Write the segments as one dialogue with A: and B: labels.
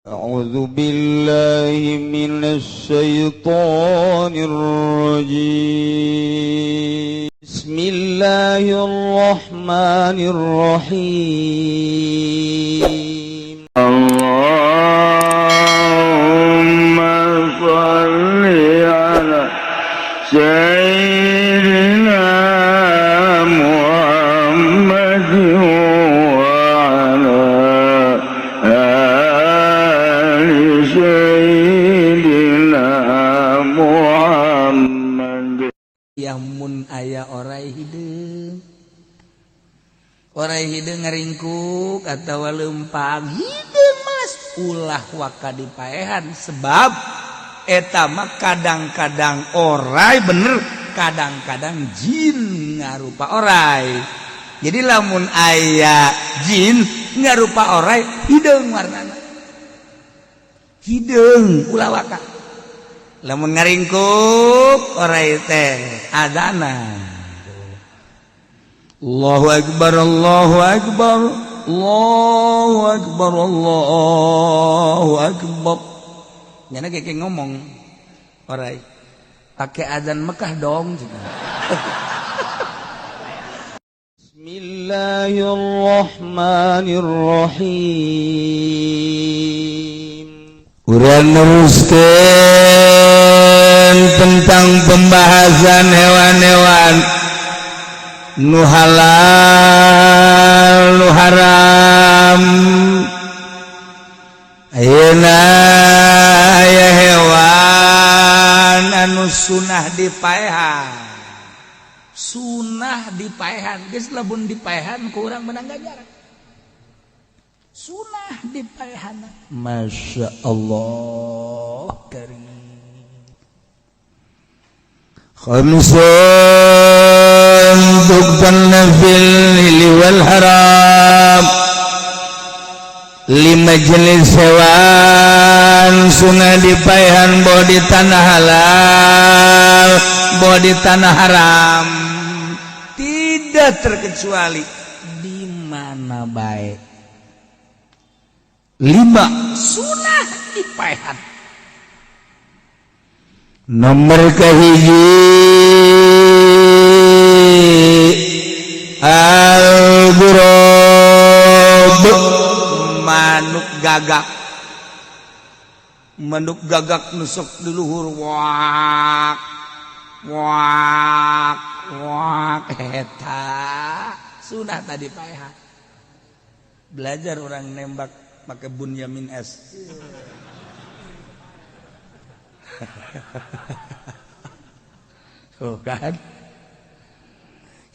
A: أعوذ بالله من الشيطان الرجيم. بسم الله الرحمن الرحيم.
B: اللهم صل على سيدنا محمد وعلى آل سيدنا محمد.
C: Yamun aya orai hideung, orai hideung ngaringkuk atawa leumpang hideung, Mas, ulah waka dipaehan, sebab eta mah kadang-kadang orai bener, kadang-kadang jin ngarupa orai. Jadi lamun aya jin ngarupa orai hideung, warnana hideung, ulah waka. Lamun ngaringkuk orai teh adana, Allahu akbar, Allahu akbar, Allahu akbar, Allahu akbar. Nyana kayak ngomong orai pakai adzan Mekah dong.
A: بسم الله الرحمن الرحيم.
C: Urang neruskeun tentang pembahasan hewan-hewan nu halal, nu haram. Ayeuna aya hewan anu sunah dipaehan, sunah dipaehan. Geus, lamun dipaehan ku urang menang ganjaran. Sunah dipaehan. Masya Allah karim. خمس تقتلن في الحل والحرام. Lima jenis hewan sunah dipaehan, boh di tanah halal, boh di tanah haram, tidak terkecuali di mana baik. Lima sunah dipaehan. Nomor kahiji, al-ghurab, manuk gagak. Manuk gagak nusuk di luhur, wak wak wak, eta sunah tadi paehan. Belajar orang nembak pakai Bunyamin S. Tuh kan,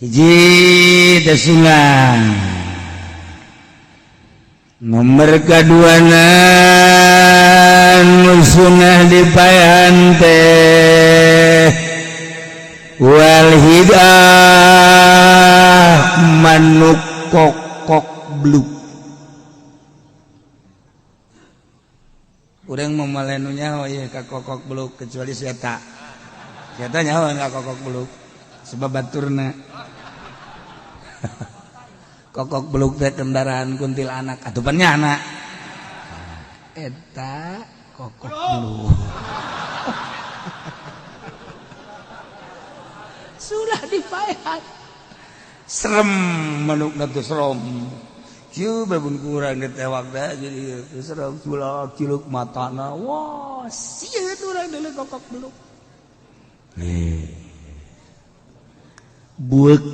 C: hiji teh sunah. Nomor kedua, nu sunah dipaehan teh wal hidah, manuk kokok bluk. Urang mau malenu nyaho ieu ka kokok beluk, kecuali si eta. Si eta nyaho ka kokok beluk sebab baturna. Kokok beluk teh kendaraan kuntilanak atuh pan nyana. Eta kokok beluk. Sudah dipaehan. Serem manukna tuh, serem. Kieu bae mun kurang ditewak teh jadi serem, culak ciluk matana. Wah, sieun urang deuleu kokok beluk. Nih. Buek.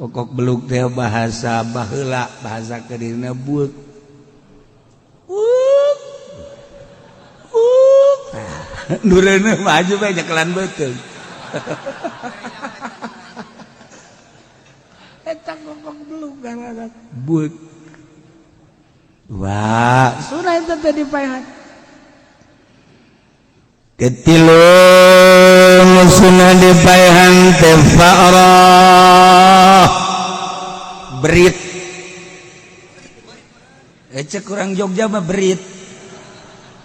C: Kokok beluk teh bahasa baheula, bahasa kedirna buek. Buek. Buek. Nureuneuh maju bae nyekelan beuteung. Eta kokok beluk gara-gara buek. Wah, sudah itu tadi paehan. Ketilu sunah dipaehan teh fa'rah, berit. Cek kurang Jogja mah berit.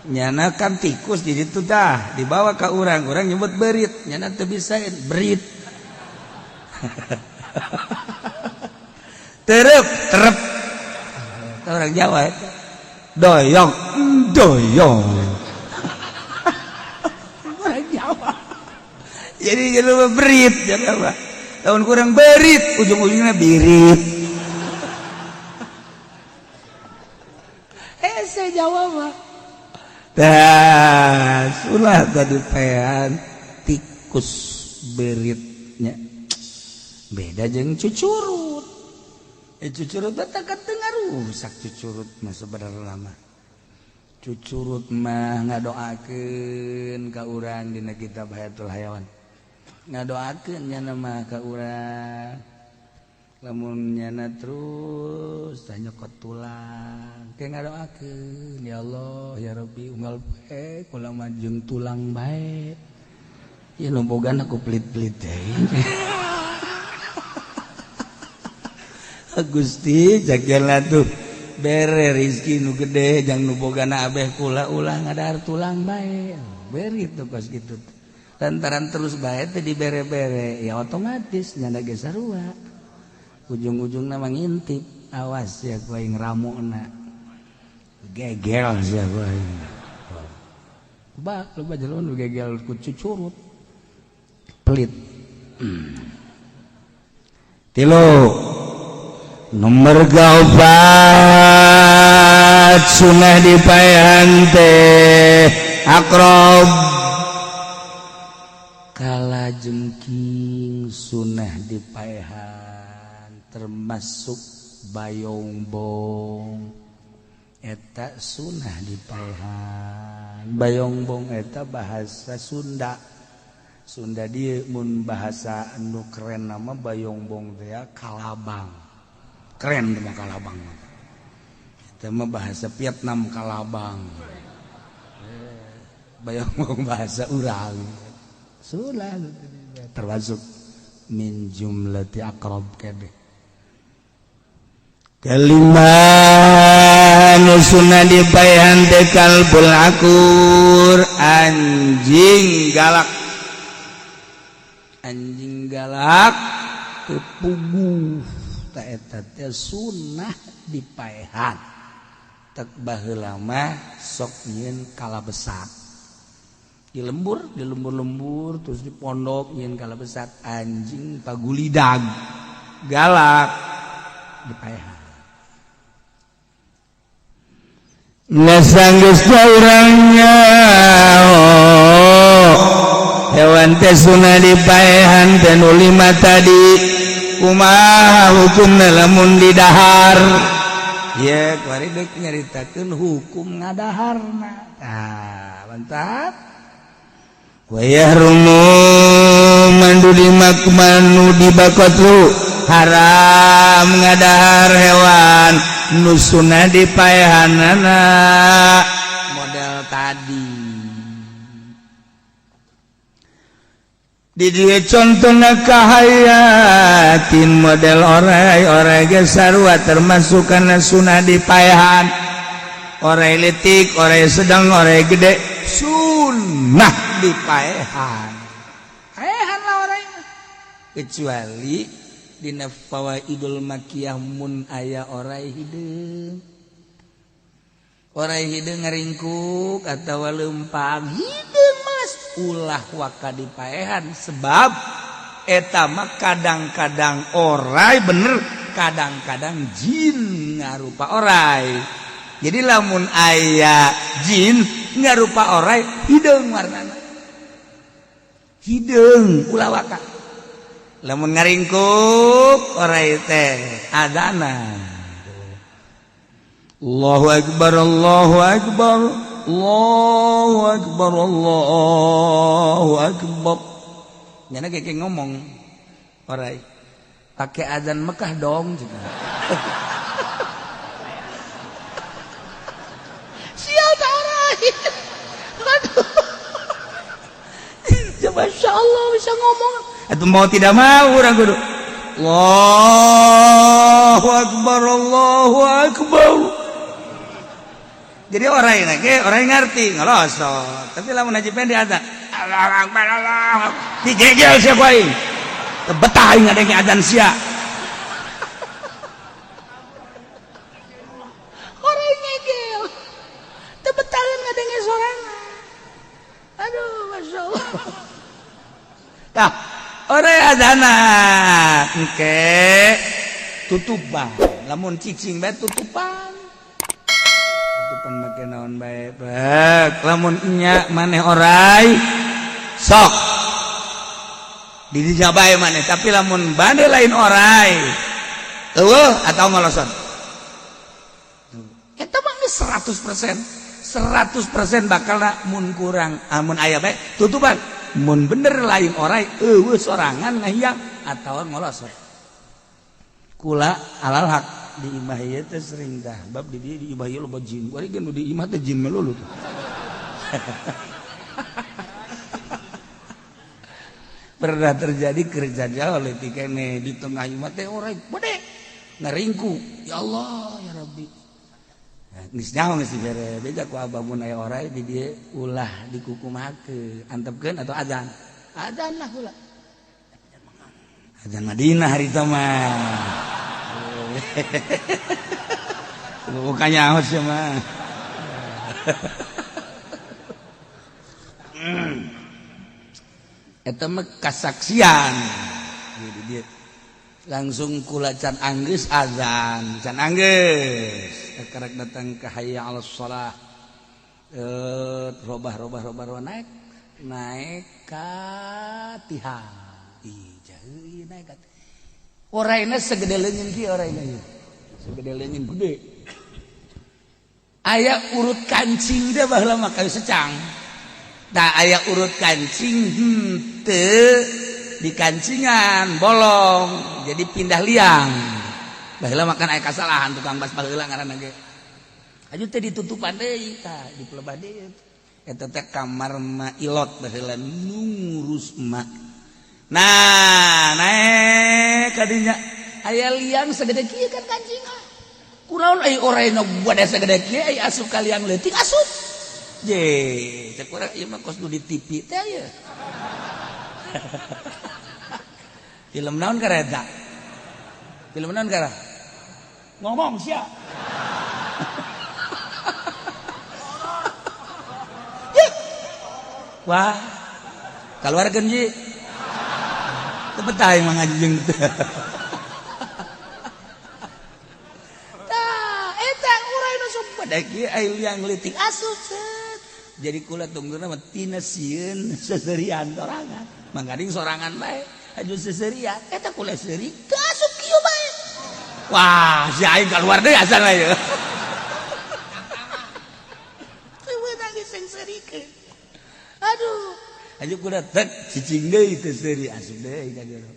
C: Nyana kan tikus di situ dah dibawa ke orang, orang nyebut berit, nyana teu bisa berit. Terep, terep. Orang Jawa itu. Doyong doyong. Orang Jawa. Jadi jelema berit jadi apa? Tahun kurang berit, ujung-ujungnya birit. Hese Jawa mah. Tah, ulah tadi pean tikus beritnya. Beda jeung cucurut. Cucurut teh tengah rusak cucurut mah sebenarnya mah. Cucurut mah ngadoakeun ka urang dina kitab Hayatul Hayawan. Ngadoakeun nyana mah ka urang. Lamun nyana terus tah nyokot tulang. Ke ngadoakeun ya Allah ya Rabbi unggal poe kula mah jeung tulang bae. Ya lombogan aku pelit-pelit deui. Gusti jaga tuh bere rizki nu gede jang nu bogana abeh kula ulah ngadahar tulang bae beri tuh kos gitu lantaran terus bae teh dibere-bere ya otomatis nyanda ge sarua ujung-ujungna mah ngintip awas ya ku aing ramona gegel sia ku aing bak loba jelema nu gegel ku cucurut pelit. Tilu nomor gaopat sunah dipaehan teh akrob kala jengking sunah dipaehan termasuk bayongbong eta sunah dipaehan. Bayongbong eta bahasa Sunda. Sunda dieu mun bahasa anu keren nama bayongbong teh kalabang. Keren mah kalabang. Eta mah bahasa Vietnam kalabang. Bayongbong bahasa urang. Sulah termasuk min jumlati aqrab kabeh. Kelima nu sunah dipaehan teh kalbul akur anjing galak. Anjing galak teu puguh. Eta teh sunah dipaehan. Tek baheula mah sok nyieun kalabesat. Di lembur, di lembur-lembur terus di pondok nyieun kalabesat anjing pagulidag galak dipaehan. Ngasanggeus urangnya hewan teh sunah dipaehan teh nu lima tadi. Kumaha hukumna lamun didahar? Ye, kuari deuk nyaritakeun hukum ngadaharna. Tah, mantap. Wa yahrumu mandu dimakmanu dibakatlu haram ngadahar hewan nu sunah dipaehanana model tadi. Di dia contohna kahayatin model orai-orai ge sarua termasuk kana sunah dipaehan. Orai leutik, orai sedang, orai gede sunah dipaehan. Paehan lah orai mah. Kecuali dina fawaidul makiyah mun aya orai hideung. Orai hideung ngaringkuk atawa leumpang hideung ulah waka dipaehan sebab eta mah kadang-kadang orai bener kadang-kadang jin ngarupa orai. Jadi lamun aya jin ngarupa orai hideung warnana hideung ulah waka. Lamun ngaringkuk orai teh adana. Allahu akbar Allahu akbar Allahu akbar Allahu akbar. Nyana kayak ngomong orai pakai azan Mekah dong gitu. Sial tak orai. Aduh. Ya Masya Allah bisa ngomong. Atau mau tidak mau orang kudu Allahu akbar Allahu akbar. Jadi orang ini, orang ngerti ngelosot. Tapi lamun haji pendek ada Allah akbar Allah. Digegel siapa aing? Betah aing ngadenge adzan sia. Orang ngegel. Tah, orai azana engke tutupan. Lamun cicing bae tutupan. Tutupan make naon bae bek. Lamun nya maneh orai sok di dinya bae maneh, tapi lamun bade lain orai eueuh atau ngoloson. Eta mah geus 100%. 100% bakal mun kurang amun aya bae tutupan. Mun bener lain orai eueuh sorangan ngahiang atawa ngolosot. Kula alal hak di imah ieu teh sering dah bab di dieu di imah ieu loba jin. Kuari ge nu di imah teh jin melulu tuh. Pernah terjadi kerja jauh leutik keneh di tengah imah teh orai gede ngaringkuk. Ya Allah ya Rabbi. Geus nyaho geus dibere beja ku abah mun aya orai di dieu ulah dikukumakeun antepkeun atau azan. Azan lah ulah. Azan Madinah harita mah. Bukan nyaho sia mah. Eta mah kasaksian. Di dieu langsung kula can anggeus azan, can anggeus. Karek datang ke hayya 'alas shalah. Robah robah robah robah naik naik ka tihang. Ih, jauh ieu naik ka. Oraina segede leungeun kieu oraina ieu. Segede leungeun gede. Aya urut kancing teh baheula mah kayu secang. Tah aya urut kancing henteu di kancingan bolong jadi pindah liang. Baheula makan aya kasalahan tukang bas baheula ngaranna ge. Aju teh ditutupan deui tah dipelebah deui. Eta teh kamar ma ilot baheula nu ngurus emak. Nah, naek ka dinya aya liang sagede kieu kan kancingan. Kunaon ai oraina bade sagede kieu ai asup ka liang leutik asup. Je, cek urang ieu mah kos nu di TV teh aya. Film naon kareta? Film naon kara? Ngomong sia. Wah. Kaluarkeun ji. Teu betah mah ngaji jeung teu. Tah, eta urang nu sok pada kieu ai liang leutik asup. Jadi kula tungguna mah tina sieun seserian sorangan. Manggading sorangan bae. Aju seserian eta kula seuri teu asup kieu bae. Wah, si aing keluar deui asal ieu. Teu meunang diseungseurikeun. Aduh, aju kula tek cicing deui teu seuri asup deui ka jero.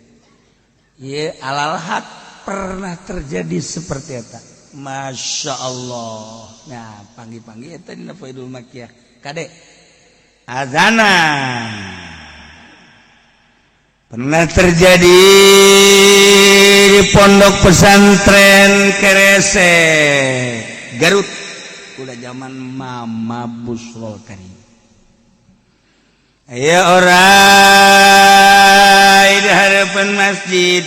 C: Ieu alal hak pernah terjadi seperti eta. Masya Allah. Nah, panggi-panggi eta dina Faidul Makiyah. Kade azana pernah terjadi di pondok pesantren Kerese Garut udah zaman Mama Busrol Karim. Ayo orai di harapan masjid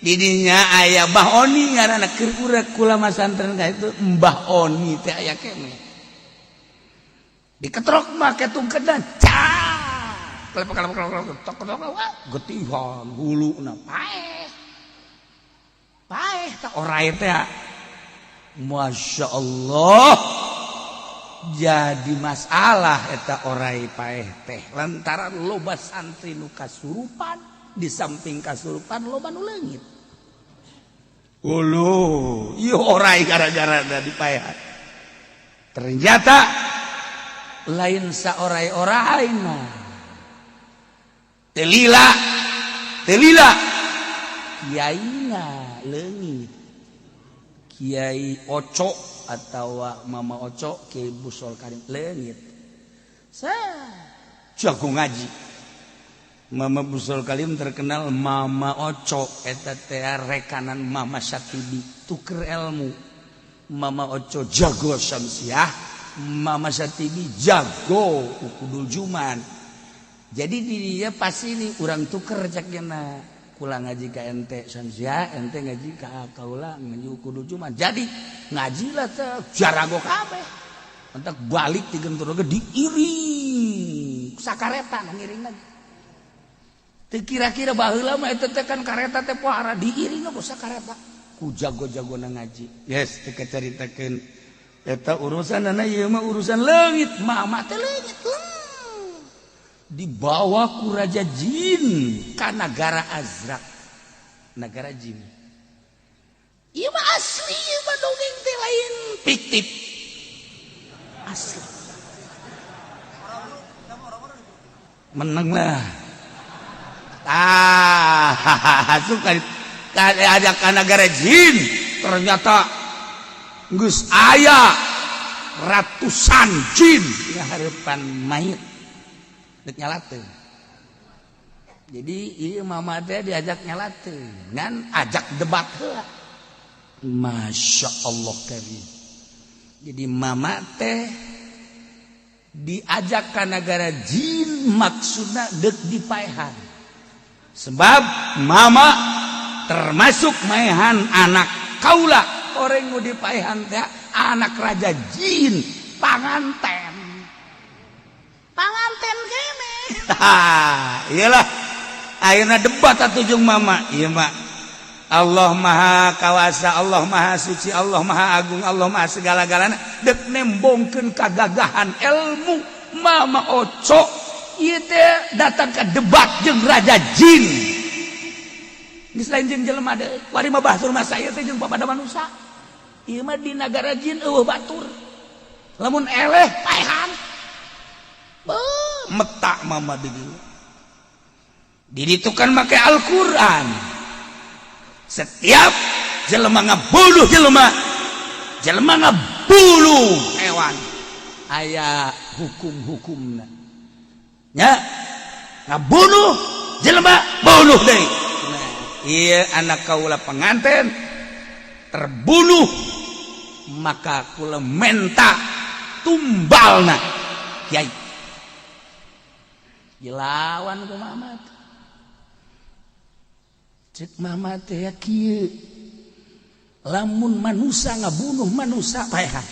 C: didinya aya Mbah Oni ngaranna keur urang kula masantren ka itu Mbah Oni teh aya keneh diketrok make tungkedan cah kelepek kelepek kelepek tok tok getihan huluna paeh paeh tah orai teh. Masya Allah jadi masalah eta orai paeh teh lantaran loba santri nu kasurupan di samping kasurupan loba nu leungit. Uluh ieu orai gara-gara da dipaehan ternyata lain saorai-orai mah telila telila kiaina leungit Kiai Oco atau Mama Oco Kiai Busol Karim leungit sa jago ngaji. Mama Busol Karim terkenal Mama Oco eta teh rekanan Mama Syatibi tuker ilmu. Mama Oco jago syamsiah, Mama Syatibi jago ukudul juman. Jadi dia pasti ini urang tuker cakna kula ngaji ka ente syamsiah, ente ngaji ka kaula ngaji ukudul juman. Jadi ngajilah teh jarago kabeh. Entak balik digentur ge diiring Sakareta nu ngiring lagi. Teu kira-kira baheula mah eta teh kan kareta teh pohara diiring ku sakareta. Ku jago-jagona ngaji. Yes, teu kacaritakeun. Eta urusanana ieu mah urusan leungit, mama teh leungit. Dibawa ku raja jin ka nagara Azrak. Nagara jin. Ieu mah asli, ieu mah dongeng teh lain fiktif. Asli. Menang lah. Ah, suka ada ka nagara jin, ternyata geus aya ratusan jin ngahareupan mayit dek nyalateun. Jadi ieu mama teh diajak nyalateun ngan ajak debat heula. Masya Allah karim. Jadi mama teh diajak ka nagara jin maksudna dek dipaehan. Sebab mama termasuk maehan anak kaula, orang nu dipaehan teh anak raja jin panganten. Panganten kene. Iyalah akhirnya debat atuh jeung mama. Ieu mah Allah Maha Kawasa, Allah Maha Suci, Allah Maha Agung, Allah Maha segala-galana. Dek nembongkeun kagagahan ilmu mama oco ieu teh datang ke debat jeung raja jin. Geus lain jeung jelema deui. Wari mah batur mah saya teh jeung papada manusia. Ieu mah di nagara jin eueuh batur. Lamun eleh paehan. Beuh, metak mama di dieu. Di ditu kan make Al-Qur'an. Setiap jelema ngabunuh jelema, jelema ngabunuh hewan, aya hukum-hukumna. Nya ngabunuh jelema bunuh deui. Nah, ieu anak kaula pengantin terbunuh, maka kula menta tumbalna kiai. Dilawan ku mama. Cek mama teh kieu, lamun manusia ngabunuh manusia paehan,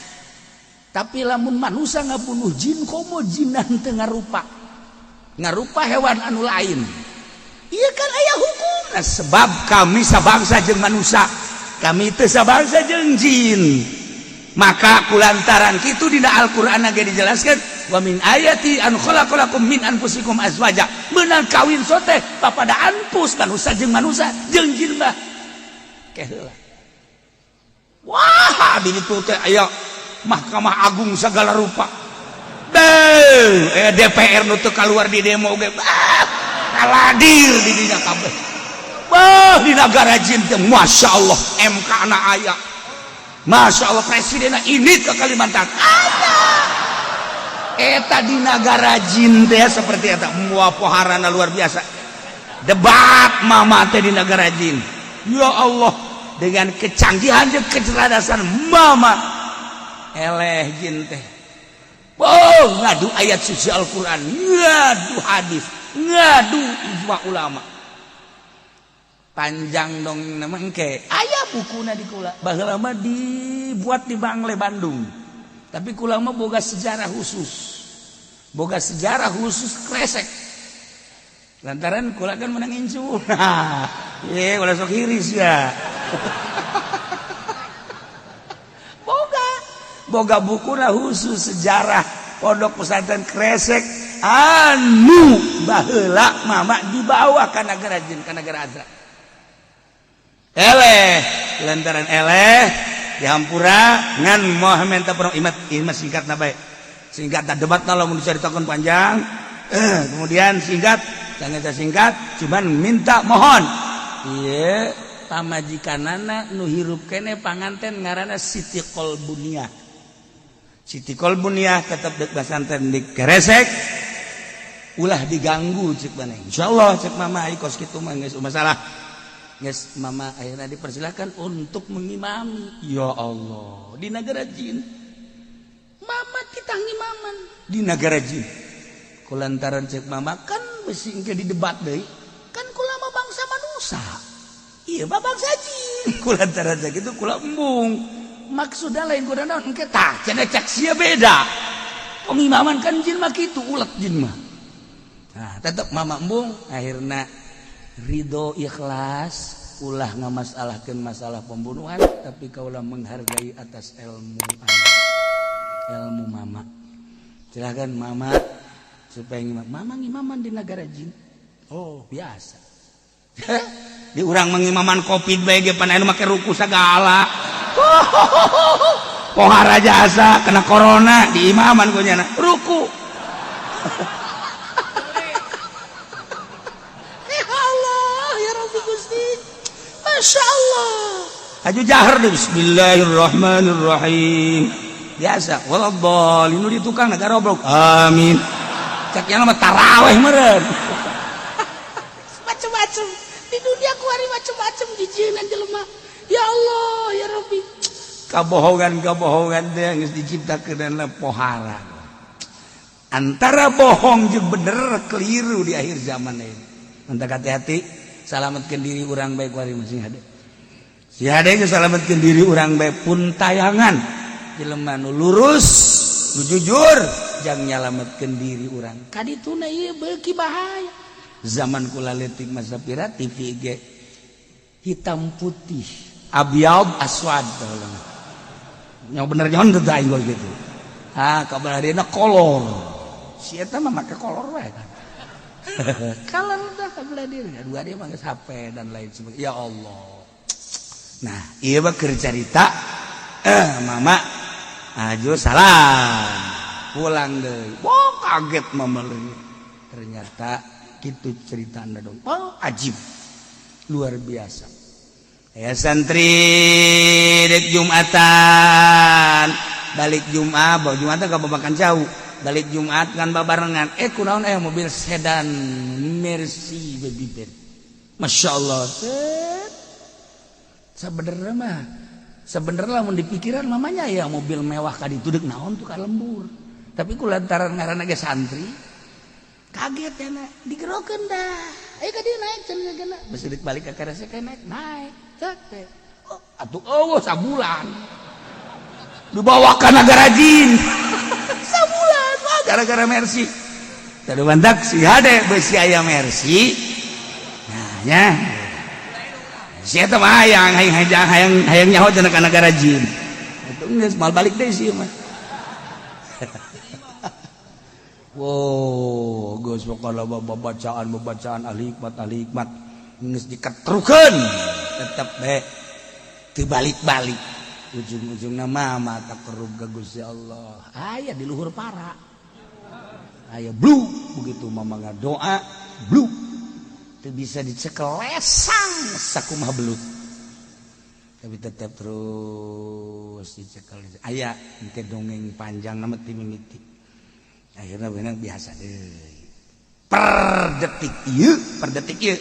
C: tapi lamun manusia ngabunuh jin komo jinan teu ngarupa ngarupa hewan anu lain, ieu kan aya hukumna. Sebab kami sabangsa jeung manusia, kami teu sabangsa jeung jin. Maka kulantaran kitu dina Al-Qur'an ge dijelaskan wa min ayati an khalaqalakum min anfusikum azwaja, meunang kawin sote papada anfus manusia jeung manusia jeung jin mah keheula. Wah, di ditu teh aya Mahkamah Agung segala rupa. Deh, DPR nu teu kaluar di demo ge kaladir di dinya kabeh. Bah, di nagara jin teh Masya Allah MK na aya. Masya Allah presidenna ini ke Kalimantan. Aya. Eta di nagara jin teh seperti eta mua poharana luar biasa. Debat mama teh di nagara jin. Ya Allah, dengan kecanggihan dan kecerdasan mama eleh jin teh. Oh, ngadu ayat suci Al-Qur'an, ngadu hadis, ngadu ijma ulama. Panjang dong nama engke. Aya bukuna di kula. Baheula mah dibuat di Bangle Bandung. Tapi kula mah boga sejarah khusus. Boga sejarah khusus Kresek. Lantaran kula kan menang incu. Ye, ulah sok hiris ya. Boga boga bukuna khusus sejarah pondok pesantren Kresek anu baheula mama dibawa ka nagara jin, ka nagara Azra. Eleh lantaran eleh dihampura ngan moal minta perong imat imat singkat na bae. Singkat debat lamun diceritakeun panjang. Kemudian singkat, sangat singkat, cuman minta mohon. Ieu pamajikanana nu hirup kene panganten ngaranna Siti Kolbuniah. Siti Kolbuniah tetep dek pasantren di Kresek. Ulah diganggu cek maneh. Insyaallah cek mama ai kos kitu mah geus masalah. Geus mama akhirnya dipersilakan untuk mengimami. Ya Allah, di negara jin. Mama kita ngimaman di negara jin. Kulantaran cek mama kan besi engke didebat deui. Kan kula mah bangsa manusia. Iya mah bangsa jin. Kulantaran cek itu kula embung. Maksudna lain kuda naon engke tah cenah cek sia beda. Pengimaman kan jin mah kitu ulet jin mah. Nah, tetep mama embung akhirna ridho ikhlas ulah ngamasalahkeun masalah pembunuhan, tapi kaulah menghargai atas ilmu anak, ilmu mama. Silakan mama supaya ngimam. Mama ngimaman di negara jin. Oh, biasa. Di urang mengimaman Covid bae ge pan anu make ruku sagala. Pohara jasa kena corona di imaman ku nyana ruku. Ya Allah, ya Rabbi Gusti. Masya Allah. Aju jahar deh, bismillahirrahmanirrahim. Biasa, waladhdallin di tukang negara goblok. Amin. Cak yang mah taraweh meureun.
D: Macem-macem di dunia kuari macem-macem dijieunna jelema. Ya Allah, ya Rabbi.
C: Kabohongan-kabohongan teh geus diciptakeun pohara. Antara bohong jeung bener keliru di akhir zaman ini. Mantap hati-hati, salametkeun diri urang bae kuari masing hade. Si hade geus salametkeun diri urang bae pun tayangan. Jelema nu lurus, nu jujur, jang nyalametkeun diri urang.
D: Kadituna ieu beuki bahaya.
C: Zaman kula leutik masa pira TV ge hitam putih, abyad aswad. Yang bener nyon teu aing gitu. Ah, kabarina kolor. Si eta mah make kolor wae kan. Kolor dah kabelah diri. Dua dia mah geus HP dan lain sebagainya. Ya Allah. Nah, ieu mah keur carita mama aju salam. Pulang deui. Wah, kaget mama leungit. Ternyata gitu cerita anda dong. Oh, ajib. Luar biasa. Ya santri dek Jumatan, balik Jumat, bawa Jumatan ke babakan jauh. Balik Jumat kan babarengan. Kunaon mobil sedan Mercy baby Ben. Masya Allah. Sebenarnya mah, sebenarnya lamun dipikiran mamanya ya mobil mewah kaditu deuk naon tuh ka lembur. Tapi ku lantaran ngaranna ge santri, kaget ya nak digerokeun dah. Ayo ka dieu naik cenah geuna. Geus balik ka karese naik, naik. Cek teh. Oh, atuh eueuh sabulan. Dibawa ka nagara jin. Sabulan mah gara-gara Mercy. Tadu mantak si hade beusi aya Mercy. Nah, nya. Si eta mah hayang hayang hayang hayang nyaho cenah ka nagara jin. Atuh geus mal balik deui sih mah. Wow, geus pokona bacaan-bacaan ahli hikmat geus diketrukeun tetep bae teu balik-balik. Ujung-ujungna mama takarrub ka Gusti Allah. Aya di luhur para. Aya blu begitu mama ngadoa blu teu bisa dicekel lesang sakumaha belut. Tapi tetep terus dicekel. Aya engke dongeng panjang nama ti mimiti. Akhirnya benar biasa deh. Per detik ieu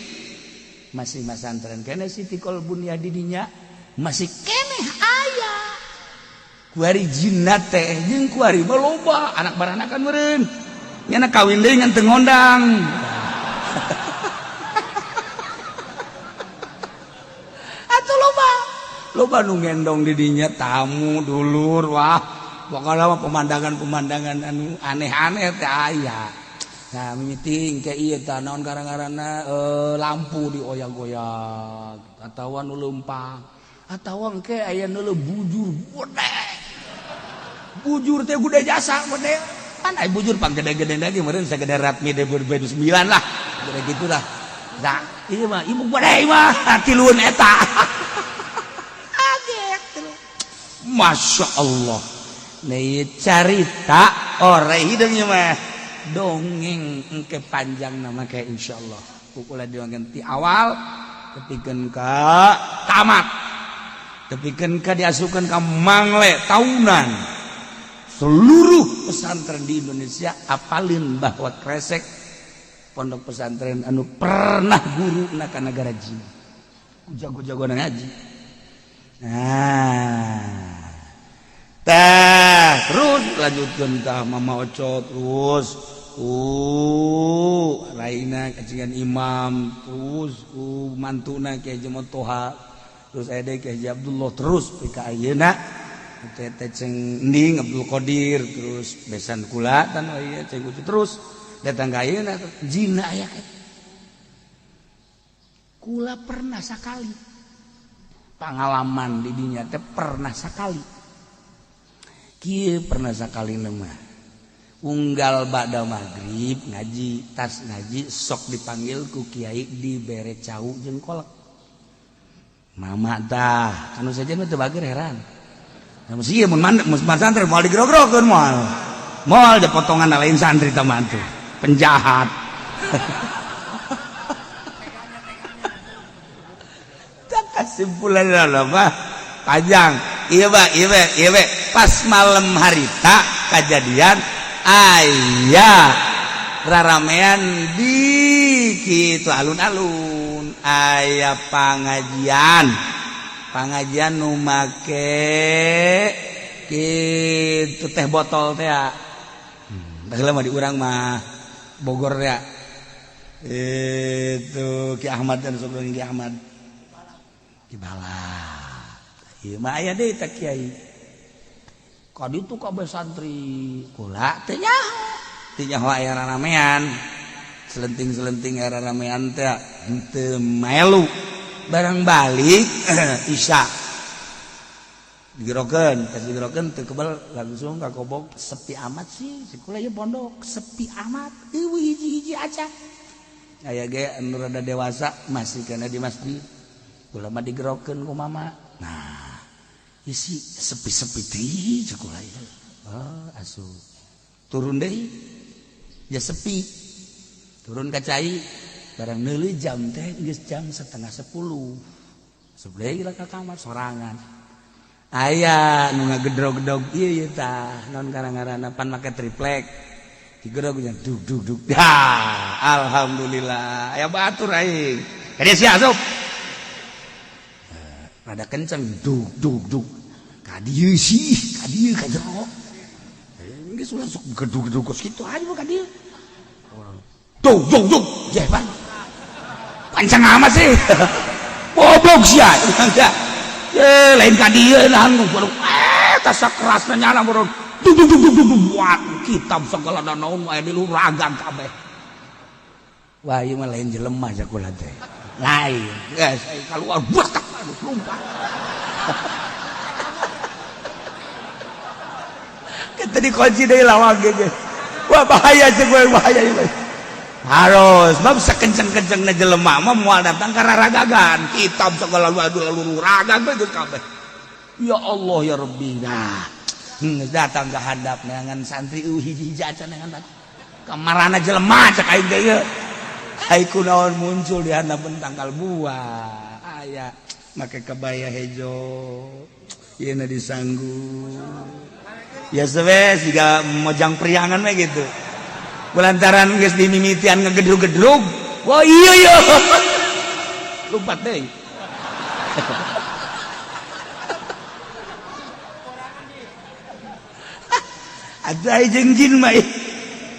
C: masih masantren kene Siti Kolbun ya didinya masih keneh aya. Kuari jinna teh jeung kuari mah loba anak baranakan meureun. Nya kawin deui ngan teu ngondang. Atuh loba. Loba nu ngendong didinya tamu dulur wah. Pokoknya mah pemandangan-pemandangan anu aneh-aneh teh aya. Nah, mimiting ke ieu tah naon gara-garana lampu dioyak-oyak atawa nu leumpang atawa engke aya nu bujur gede. Bujur teh gede jasa gede. Kan aya bujur pang gede-gede lagi meureun sagede Ratmi 2009 lah. Gede gitulah. Nah, ieu mah ibu gede mah tiluan eta. Kaget. Masya Allah. Nih carita ore hidungnya mah dongeng engke panjang nama kayak insyaallah pukul diwangan ti awal tepikeun ka tamat tepikeun ka diasukeun ka mangle tahunan seluruh pesantren di Indonesia apalin bahwa Kresek pondok pesantren anu pernah guru na ka nagara jin jago-jago ngaji. Nah tah terus lanjutkan tah mama Oco terus raina kacingan imam terus mantuna Kiai Haji Toha terus aya deui Kiai Haji Abdullah terus pika ayeuna teh teh ceng Ending Abdul Qadir terus besan kula tan ieu ceng Ucu terus Datang ka ayeuna jin aya kula pernah sakali pengalaman di dinya teh pernah sakali kieu pernah sakali mah unggal ba'da maghrib ngaji tas ngaji sok dipanggil ku kiai dibere cau jeung kolak mama tah anu saja mah teu bager heran. Nah, mesti ieu mun santri moal digrog-grogeun moal. Moal da potongan lain santri tah mah tuh. Penjahat. Tak kesimpulan mah panjang. Ieu ba ieu we ieu we pas malam harita kajadian aya raramean di kitu alun-alun aya pangajian. Pangajian nu make kitu teh botol teh ya. Baheula mah di urang mah Bogor ya. Itu Ki Ahmad dan sebelum Ki Ahmad. Ki Balak. Ieu mah aya deui teh kiai. Ka ditu kabeh santri kula teh nyaho. Teu nyaho aya raramean. Selenting-selenting aya raramean teh henteu melu. Barang balik Isya digerokeun, tas digerokeun teu kebel langsung ka kobok sepi amat sih, si kula ieu pondok sepi amat, eueuh hiji-hiji aja. Aya ge anu rada dewasa masih kana di masjid. Kula mah digerokeun ku mama. Nah, isi sepi-sepi deui cek kula ieu. Oh, asup. Turun deui. Ya sepi. Turun ka cai. Barang neuleuh jam teh geus jam 9:30. Asup deui ka kamar sorangan. Aya nu ngagedrog-gedrog ieu ieu tah, naon ngaran-ngaranna pan make triplek. Digedrog nya dug dug dug. Dah, alhamdulillah aya batur aing. Ka dieu sia asup. Rada kenceng dug dug dug. Ka dieu sih, ka dieu ka jero. Geus ulah sok gedug-gedug kos kitu aja ka dieu. Dug dug dug. Jeh pan. Pancang amat sih. Goblok sia. Ye lain ka dieu nahan baru tasa kerasna nyala baru dug dug dug dug dug buat kitab segala naon aya di luhur ragang kabeh. Wah ieu mah lain jelema sakula teh. Lain. Geus kaluar buat lompat. Kita dikunci deui lawang ge. Wah bahaya cek gue bahaya ieu. Harus bab sakenceng-kencengna jelema mah moal datang ka raragagan. Kitab segala lalu ragang we geus kabeh. Ya Allah ya Rabbi. Nah, geus datang ka handap neangan santri hiji-hiji acan neangan kamarana jelema cek aing teh ieu. Ai kunaon muncul di handapeun tangkal buah. Aya make kebaya hejo. Ieu na disanggu. Ya sewes jiga mojang priangan we gitu. Kulantaran geus dimimitian ngegedrug-gedrug. Wah iya iya. Lompat deui. Ada jeung jin mah.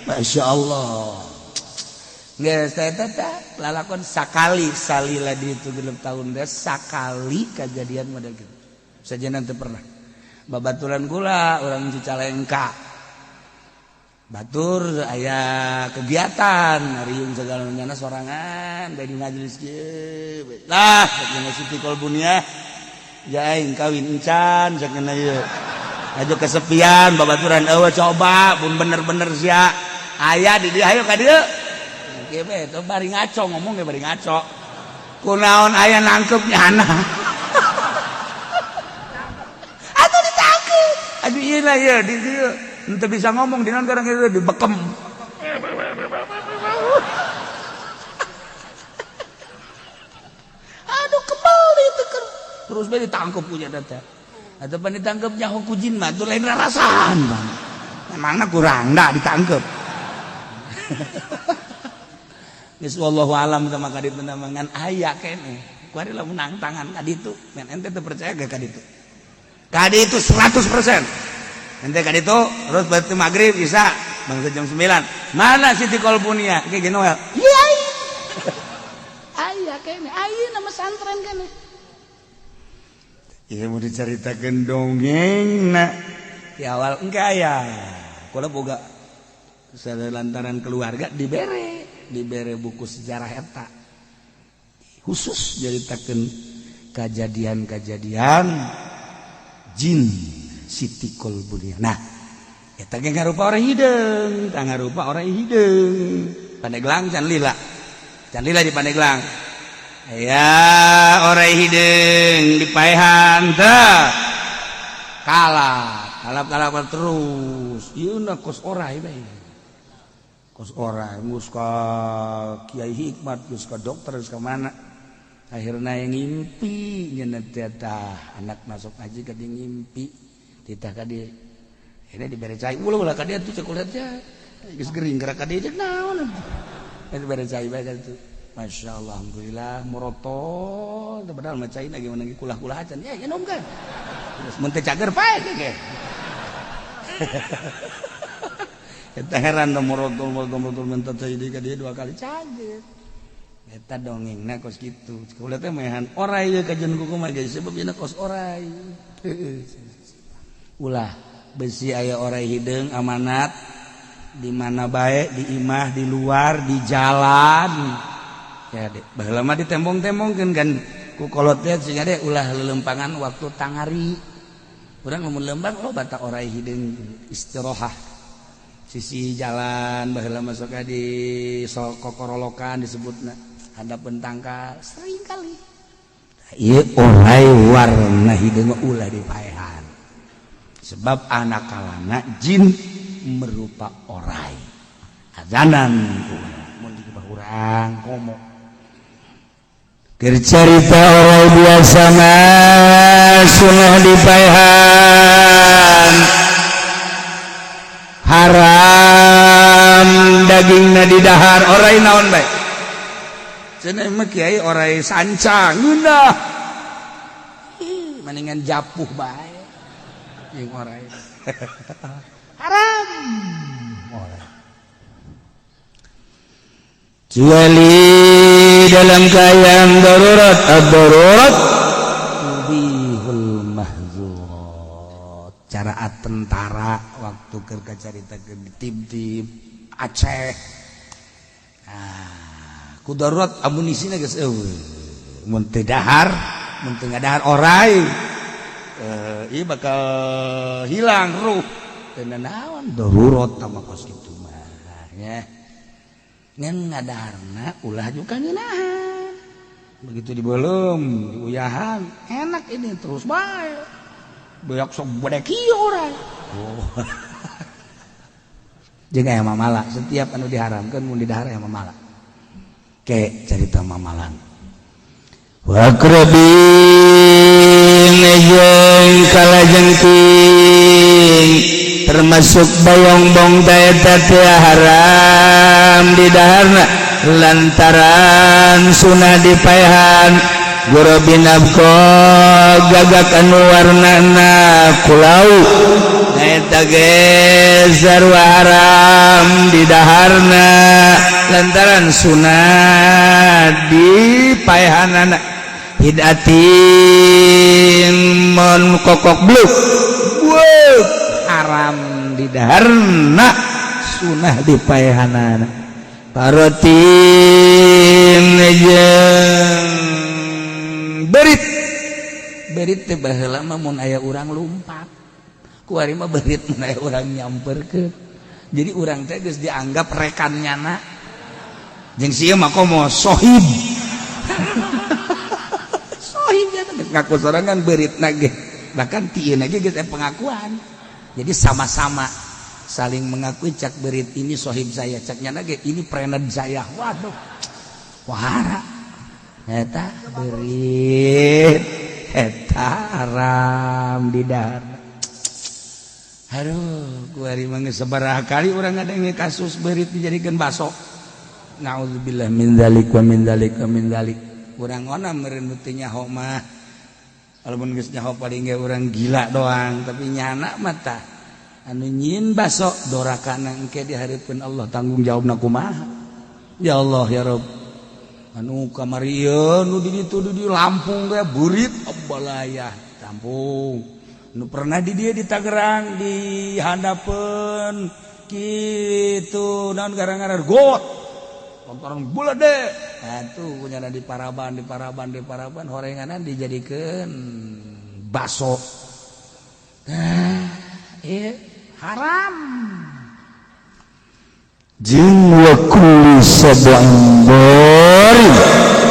C: Masya Allah. Geus teh teh lalakon sakali salila di itu 6 tahun teh sakali kejadian model gitu. Saja nanti pernah. Babaturan gula orang Cicalengka. Batur aya kegiatan riung segala nyana sorangan dari majelis kieu. Lah jeung Siti Kolbunia ja aing kawin encan sakeuna ieu. Ajo kesepian babaturan eueuh coba pun bener-bener sia. Aya di dieu hayo ka dieu. Kieu we teh bari ngaco ngomong ge bari ngaco. Kunaon aya nangkep nyana. Atuh ditangkep. Aduh ieu lah ieu di dieu. Ente bisa ngomong di non kadang itu dibekem. Aduh kebal itu kan. Terus be ditangkep punya data. Atau pan ditangkep nyaho ku jin mah tuh lain rarasaan bang. Memangna kurang dah ditangkep. Geus wallahu alam sama ka ditu ngan aya keneh. Kuari lamun nang tangan ka ditu, men ente teu percaya ge ka ditu. Ka ditu 100%. Ente ka ditu terus berarti maghrib bisa bangsa jam 9. Mana Siti Kolbunia? Kayak gini Noel.
D: Iya. Aya kene, aya nama santren kene.
C: Ieu mau dicaritakeun dongeng na. Di awal engke aya. Kula boga Lantaran keluarga dibere buku sejarah eta khusus nyaritakeun kejadian-kejadian jin Siti Kolbunia. Nah, eta ge ngarupa oray hideung, tah ngarupa oray hideung. Pandeglang can lila. Can lila di Pandeglang. Ya, oray hideung dipaehan tah. Kalah, kalap-kalap terus. Ieu na kos oray bae. Kos oray geus ka Kiai Hikmat, geus ka dokter, geus ka mana. Akhirna yang ngimpi nyeunah teh tah anak masuk haji ka dia ngimpi titah ka dia. Ini dibere cai ulah ulah ka dia tuh cek ulah teh geus gering gerak ka dia cek naon. Eta dibere cai bae ka ditu. Masya Allah, alhamdulillah merotol padahal mah cai lagi menangi kulah-kulah acan ya minum kan. Terus mun teu cager pae ge. Eta heran da merotol merotol merotol minta cai deui ka dia dua kali cager. Eta dongengna kos kitu. Kula teh maehan oray ye kajian kuku mah geus sebab ieu kos oray. Ulah besi aya oray hideung amanat di mana bae, di imah, di luar, di jalan. Ya dek, baheula mah ditembong-tembongkeun kan ku kolot teh sehingga dek ulah lelempangan waktu tangari. Urang lamun lembang loba ta oray hideung istirahat. Sisi jalan baheula masuk di kokorolokan disebutna hadapan tangkal sering kali. Ieu oray warna hideung ulah dipaehan. Sebab anak kalana jin merupa oray. Azanan mun di urang komo.
B: Keur carita oray biasa mah sunah dipaehan. Haram dagingna didahar oray naon bae.
C: Cenah mah kiai oray sancang ngeunah. Ih, mendingan japuh bae. Jeung oray. Haram. Oray.
B: Kecuali dalam keadaan darurat, ad-darurat
C: tubihul mahzurat. Cara tentara waktu keur kacaritakeun di tim-tim Aceh. Nah, ku darurat amunisina geus eueuh. Mun teu dahar, mun teu ngadahar oray, ieu bakal hilang ruh. Teu naon darurat mah kos kitu mah nya. Ngan ngadaharna ulah juga ngeunahan. Begitu dibelum, diuyahan, enak ini terus bae. Beak sok bade kieu urang. Oh. Jeung aya mamala, setiap anu diharamkeun mun didahar aya mamala. Ke carita mamalan.
B: Wakrabin jeung kalajengking termasuk bayongbong eta teh haram didaharna lantaran sunah dipaehan gurobin abko gagak anu warnana kulau eta ge sarua haram didaharna lantaran sunah dipaehanana hidatin mun kokok bluk
C: haram didaharna sunah dipaehanana.
B: Parotin jeung
C: berit berit teh baheula mah mun aya urang lumpat, kuari mah berit mun aya urang nyamperkeun. Jadi urang teh geus dianggap rekan nyana jeung sieu mah komo sohib sohib ya ngaku sorangan beritna ge, bahkan ti ieu ge geus aya pengakuan. Jadi sama-sama saling mengakui, cak berit ini sohib saya, cak nyana ge ini prened saya. Waduh, wahara eta berit eta haram di dahar. Aduh, kuari mah geus sabaraha kali urang ngadenge kasus berit dijadikeun baso. Naudzubillah min dzalik wa min dzalik wa min dzalik. Urang ona meureun teu nyaho mah. Walaupun geus nyaho paling ge urang gila doang, tapi nyana mah tah anu nyieun baso dorakana engke di hareupeun Allah tanggung jawabna kumaha. Ya Allah ya Rabb. Anu kamari ieu nu di ditu di Lampung teh beurit abalaya Lampung. Nu pernah di dia di Tangerang di handapeun Kitu naon gara-gara got. Lantaran bulat deh. Atuh punya di paraban, di paraban, di paraban horenganan dijadikeun baso. Nah, ieu haram.
B: Jeung wa kulli sab'in dharim,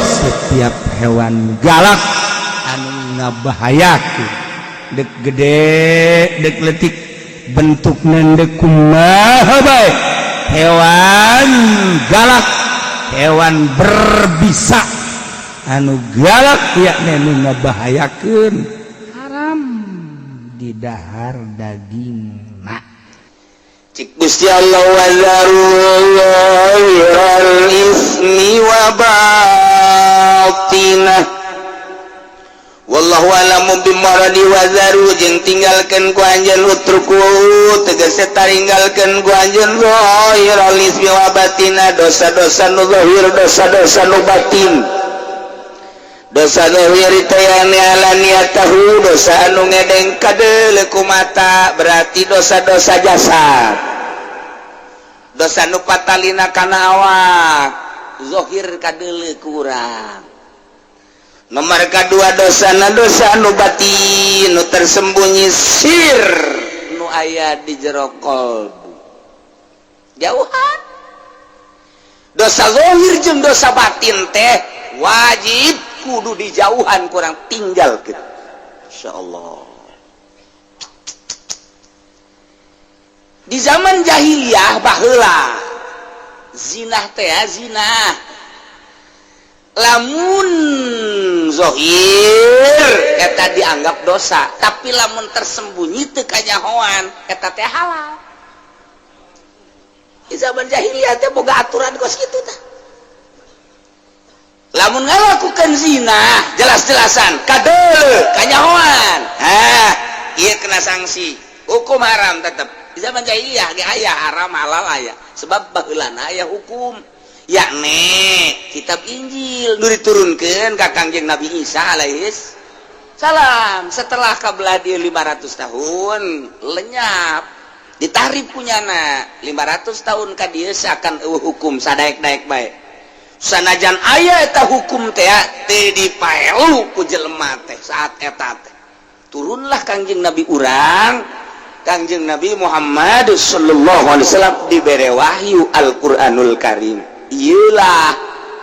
B: setiap hewan galak anu ngabahayakeun, dek gede dek letik, bentukna dek kumaha bae, hewan galak, hewan berbisa anu galak yakni nu ngabahayakeun, haram didahar dagingna.
E: Cik Gusti Allah, wazaru ismi wa batinah wallahu alamu bimaradi. Wazaru jeung tinggalkeun ku anjeun, utruku tegese taringgalkeun ku anjeun, zahiral ismi wa batina, dosa-dosa nu zahir, dosa-dosa nu batin. Dosa zahir teh alaniyatahu, dosa anu ngedeng kadeuleu ku mata, berarti dosa-dosa jasad, dosa nu patalina kana awak, zahir kadeuleu ku urang. Nomor kedua, dosa na dosa nu batin, nu tersembunyi, sir nu aya di jero kolbu. Jauhan dosa zahir jeung dosa batin teh wajib kudu dijauhan, kurang tinggal gitu. Insyaallah di zaman jahiliyah baheula zinah teh zinah lamun zohir eta dianggap dosa, tapi lamun tersembunyi teu kanyahoan eta teh halal. Di zaman jahiliyah teh boga aturan kos kitu tah. Lamun ngalakukan zina jelas-jelasan kadeuleu kanyahoan, hah, ieu kena sanksi hukum haram tetep. Di zaman jahiliyah ge aya haram halal aya, sebab baheulana aya hukum, yakni kitab Injil nu diturunkeun ka Kangjeng Nabi Isa alaihis salam. Setelah kabelah dia 500 tahun lenyap, ditahrif punyana 500 tahun ka dieu seakan eueuh hukum, sadaek-daek bae. Sanajan aya eta hukum teh teu dipaelu ku jelema teh. Saat eta teh turunlah Kangjeng Nabi urang, Kangjeng Nabi Muhammad sallallahu alaihi wasallam, dibere wahyu Al-Qur'anul Karim. Iyalah,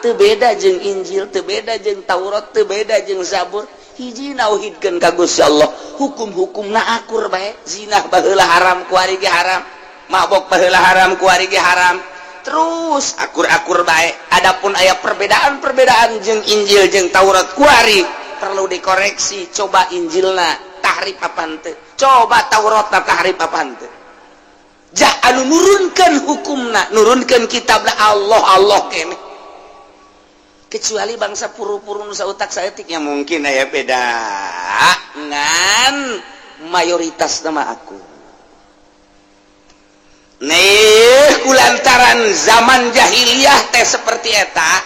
E: teu beda jeung Injil, teu beda jeung Taurat, teu beda jeung Zabur, hiji, nauhidkeun ka Gusti Allah. Hukum-hukumna akur bae. Zinah baheula haram, kuari ge haram. Mabok baheula haram, kuari ge haram. Terus akur-akur bae. Adapun aya perbedaan-perbedaan jeung Injil jeung Taurat kuari perlu dikoreksi. Coba Injilna tahrif apa henteu, coba Tauratna tahrif apa henteu. Jah anu nurunkeun hukumna, nurunkeun kitabna Allah Allah kene, kecuali bangsa puru-puru nu sautak saeutik ya mungkin aya beda, ngan mayoritas nama aku nih kulantaran zaman jahiliyah teh seperti eta.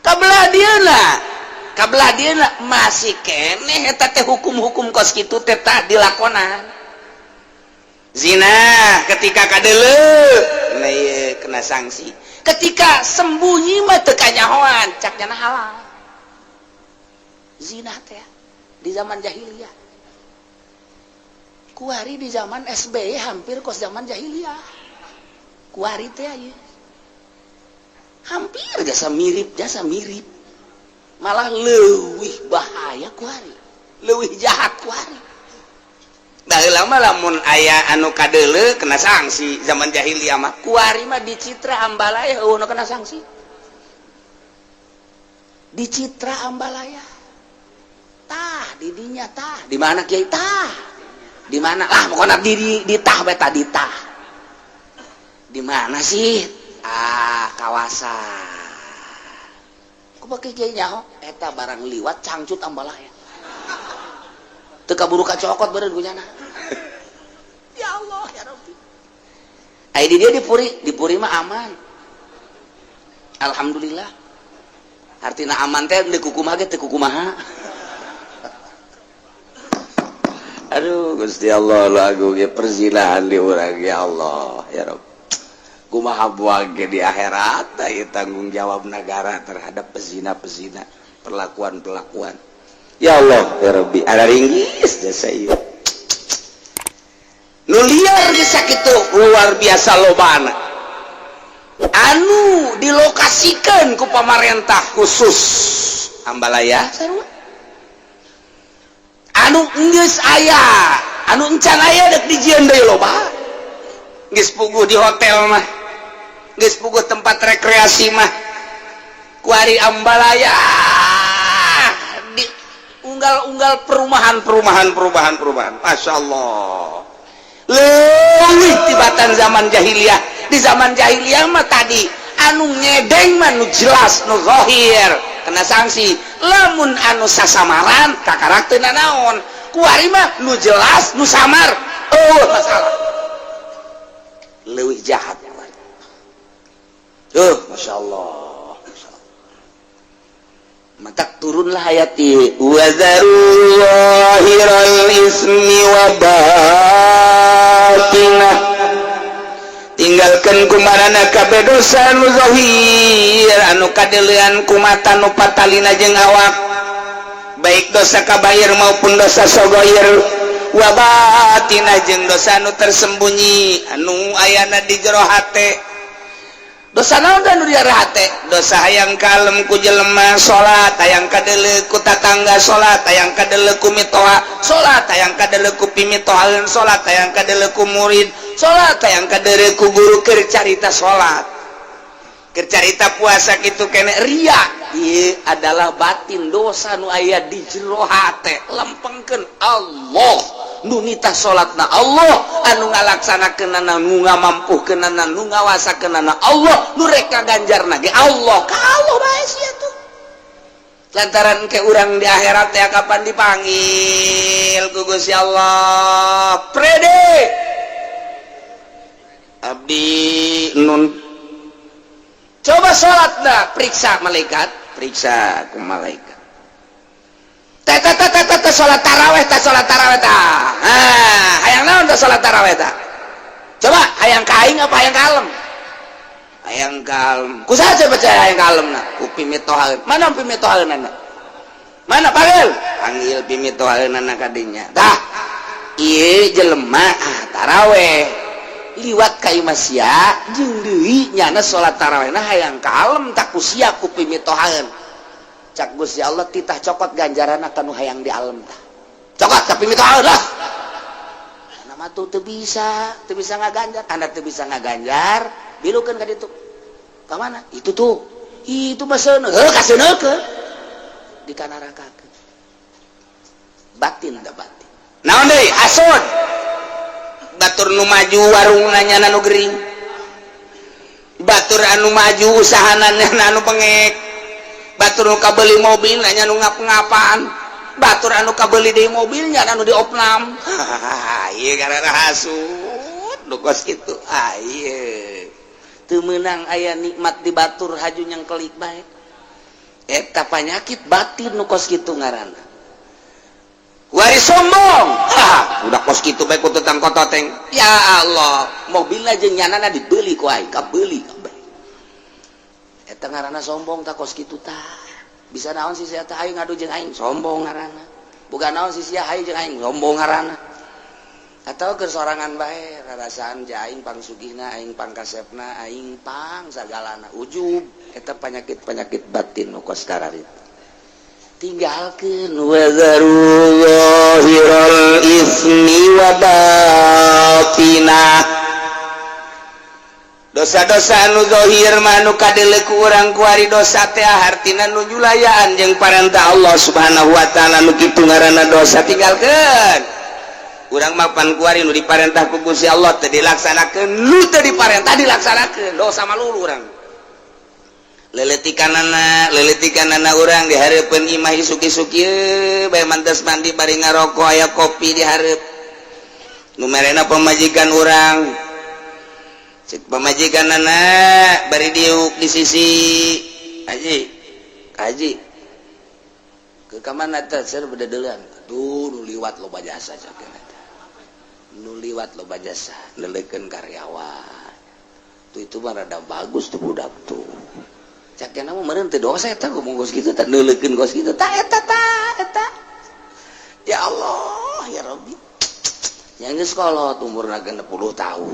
E: Kabelah dieuna, kabelah dieuna masih keneh eta teh hukum-hukum kos kitu teh tah dilakonan. Zina ketika kadeuleu, nah ieu kena sanksi. Ketika sembunyi mah teu kanyahoan, cak nyana halal zina teh di zaman jahiliyah. Kuari di zaman SBY hampir kos zaman jahiliyah kuari teh ieu, hampir jasa mirip, jasa mirip, malah leuwih bahaya kuari, leuwih jahat kuari. Baheula mah lamun aya anu kadeuleu kena sanksi zaman jahiliyah mah. Kuari mah di Citra Ambalaya eueuh nu kena sanksi. Di Citra Ambalaya tah didinya tah di mana kiai tah di mana lah pokoknya di tah beta di tah di mana sih, ah, kawasan ku pakai kiai nyaho eta barang liwat cangcut Ambalaya teu kaburu kacokot beureun ku nyana. Ya Allah ya Rabbi. Ai di dia di Puri, di Puri mah aman, alhamdulillah. Artinya aman teh di kukumaha ge teu kukumaha. Aduh, Gusti Allah, lu agung ya, perzinahan di urang. Ya Allah, ya Rob, kumaha buang di akhirat ya, tanggung jawab negara terhadap pezina-pezina, perlakuan-perlakuan. Ya Allah, ya Rabbi, ada ringgis jasa ieu nu liar bisa gitu, luar biasa lobana anu dilokasikan ku pemerintah khusus Ambalaya sarua, anu geus aya, anu encan aya dek dijieun deui loba. Geus puguh di hotel mah, geus puguh tempat rekreasi mah. Kuari Ambalaya di unggal-unggal perumahan, perumahan, perumahan, perumahan. Masya Allah, leuwih tibatan zaman jahiliyah. Di zaman jahiliyah mah tadi anu ngedeng mah nu jelas, nu zahir, kena sanksi. Lamun anu sasamaran kakarak teu nanaon. Kuari mah nu jelas, nu samar, oh, masalah leuwih jahat. Masya Allah, maka turunlah ayat وذروا ظاهر الإثم وباطنه. Tinggalkan kumarana kabeh dosa nu zahir, anu kadeulean ku mata, nu patalina jeung awak, baik dosa kabair maupun dosa sogoir, وباطنه jeung dosa anu tersembunyi, anu ayana di jero hate. Dosa naon nu di jero hate? Dosa hayang kalem ku jelema salat, hayang kadeuleu ku tatangga salat, hayang kadeuleu ku mitoha salat, hayang kadeuleu ku pimitohaeun salat, hayang kadeuleu ku murid salat, hayang kadeuleu ku guru keur carita salat, keur carita puasa, kitu kene ria. Ieu adalah batin, dosa nu aya di jero hate. Lempengkeun, Allah nu nitah salatna, Allah anu ngalaksanakeunana, nu ngamampuhkeunana, nu ngawasakeunana, Allah nu rek ngaganjarna ge Allah. Ka Allah bae sia tuh, lantaran ke urang di akhirat ya kapan dipanggil ku Gusti Allah, "Prede abdi nun, coba salat." Nah, periksa malaikat, periksa ku malaikat. Teh teh teh teh teh, salat taraweh teh, salat taraweh teh. Ah, hayang naon teh salat taraweh teh? Coba, hayang ka aing apa hayang kalem? Hayang kalem. Ku saha coba hayang kalem? Nah, ku pimitohaeun. Mana pimitohaeunana? Mana? Panggil, panggil pimitohaeunana kadinya. Tah, ieu jelema, ah, taraweh liwat ka imah sia jeung deui nyana salat tarawehna hayang kalem, tak ku sia, ku pimitohaeun. Cak Gusti Allah, titah cokot ganjaran kanu hayang di alam tah, cokot ka pimitohaeun lah. Nama tuh teu bisa, teu bisa ngaganjar. Anda teu bisa ngaganjar, bilukeun ka ditu. Ka mana itu tuh? Itu mah seuneu, heuh, kaseuneukeun di kanarakakeun. Batin da, batin naon deui? Hasud. Batur nu maju warung nanya nu gering, batur anu maju usahana anu pengek, batur nu kabeli mobil nanya nu ngap-ngapan, batur anu kabeli deui mobilnya anu diopnam. Ieu karena hasud nu kos kitu. Ah, ieu teu meunang aya nikmat di batur, haju nyangkelik bae. Eta panyakit batin nu kos kitu ngaranna. Wari sombong. Ha, udah kos kitu bae ku tetang kototeng. Ya Allah, mobilna jeung nyanana dibeli ku aing, kabeli kabeh. Eta ngaranna sombong tah kos kitu tah. Bisa naon sih sia teh, aing ngadu jeung aing, sombong ngaranna. Bukan naon sih sia, aing jeung aing, sombong ngaranna. Atau keur sorangan bae, rarasaan ja aing pang sugihna, aing pang kasepna, aing pang sagalana, ujub. Eta penyakit-penyakit batin nu kos kararitu. Tinggalkeun. وذروا ظاهر الإثم وباطنه. Dosa-dosa anu zahir mah anu kadeuleu ku urang kuari. Dosa teh hartina nu nyulayaan jeung parentah Allah Subhanahu wa taala, nu kitu ngaranna dosa, tinggalkeun. Urang mah pan kuari nu diparentah ku Gusti Allah teu dilaksanakeun, nu teu diparentah dilaksanakeun, dosa malulu urang. Leletikanana, leletikanana urang di hareupeun imah, isuk-isuk ieu bae mantas mandi bari ngarokok, aya kopi di hareup nu merena pamajikan urang. Cek pamajikanana bari diuk di sisi, "Haji, haji, ke kamana teh?" "Ser bededeulan." "Aduh, nu liwat loba jasa," cek. Nu liwat loba jasa neuleukeun karyawan. Tuh itu mah rada bagus tuh budak tuh. Cak nya mah meureun teu dosa eta ngomong kos kitu tah, neuleukeun kos kitu tah, eta tah eta. Ya Allah, ya Rabbi. Yang geus kolot umurna 60 tahun.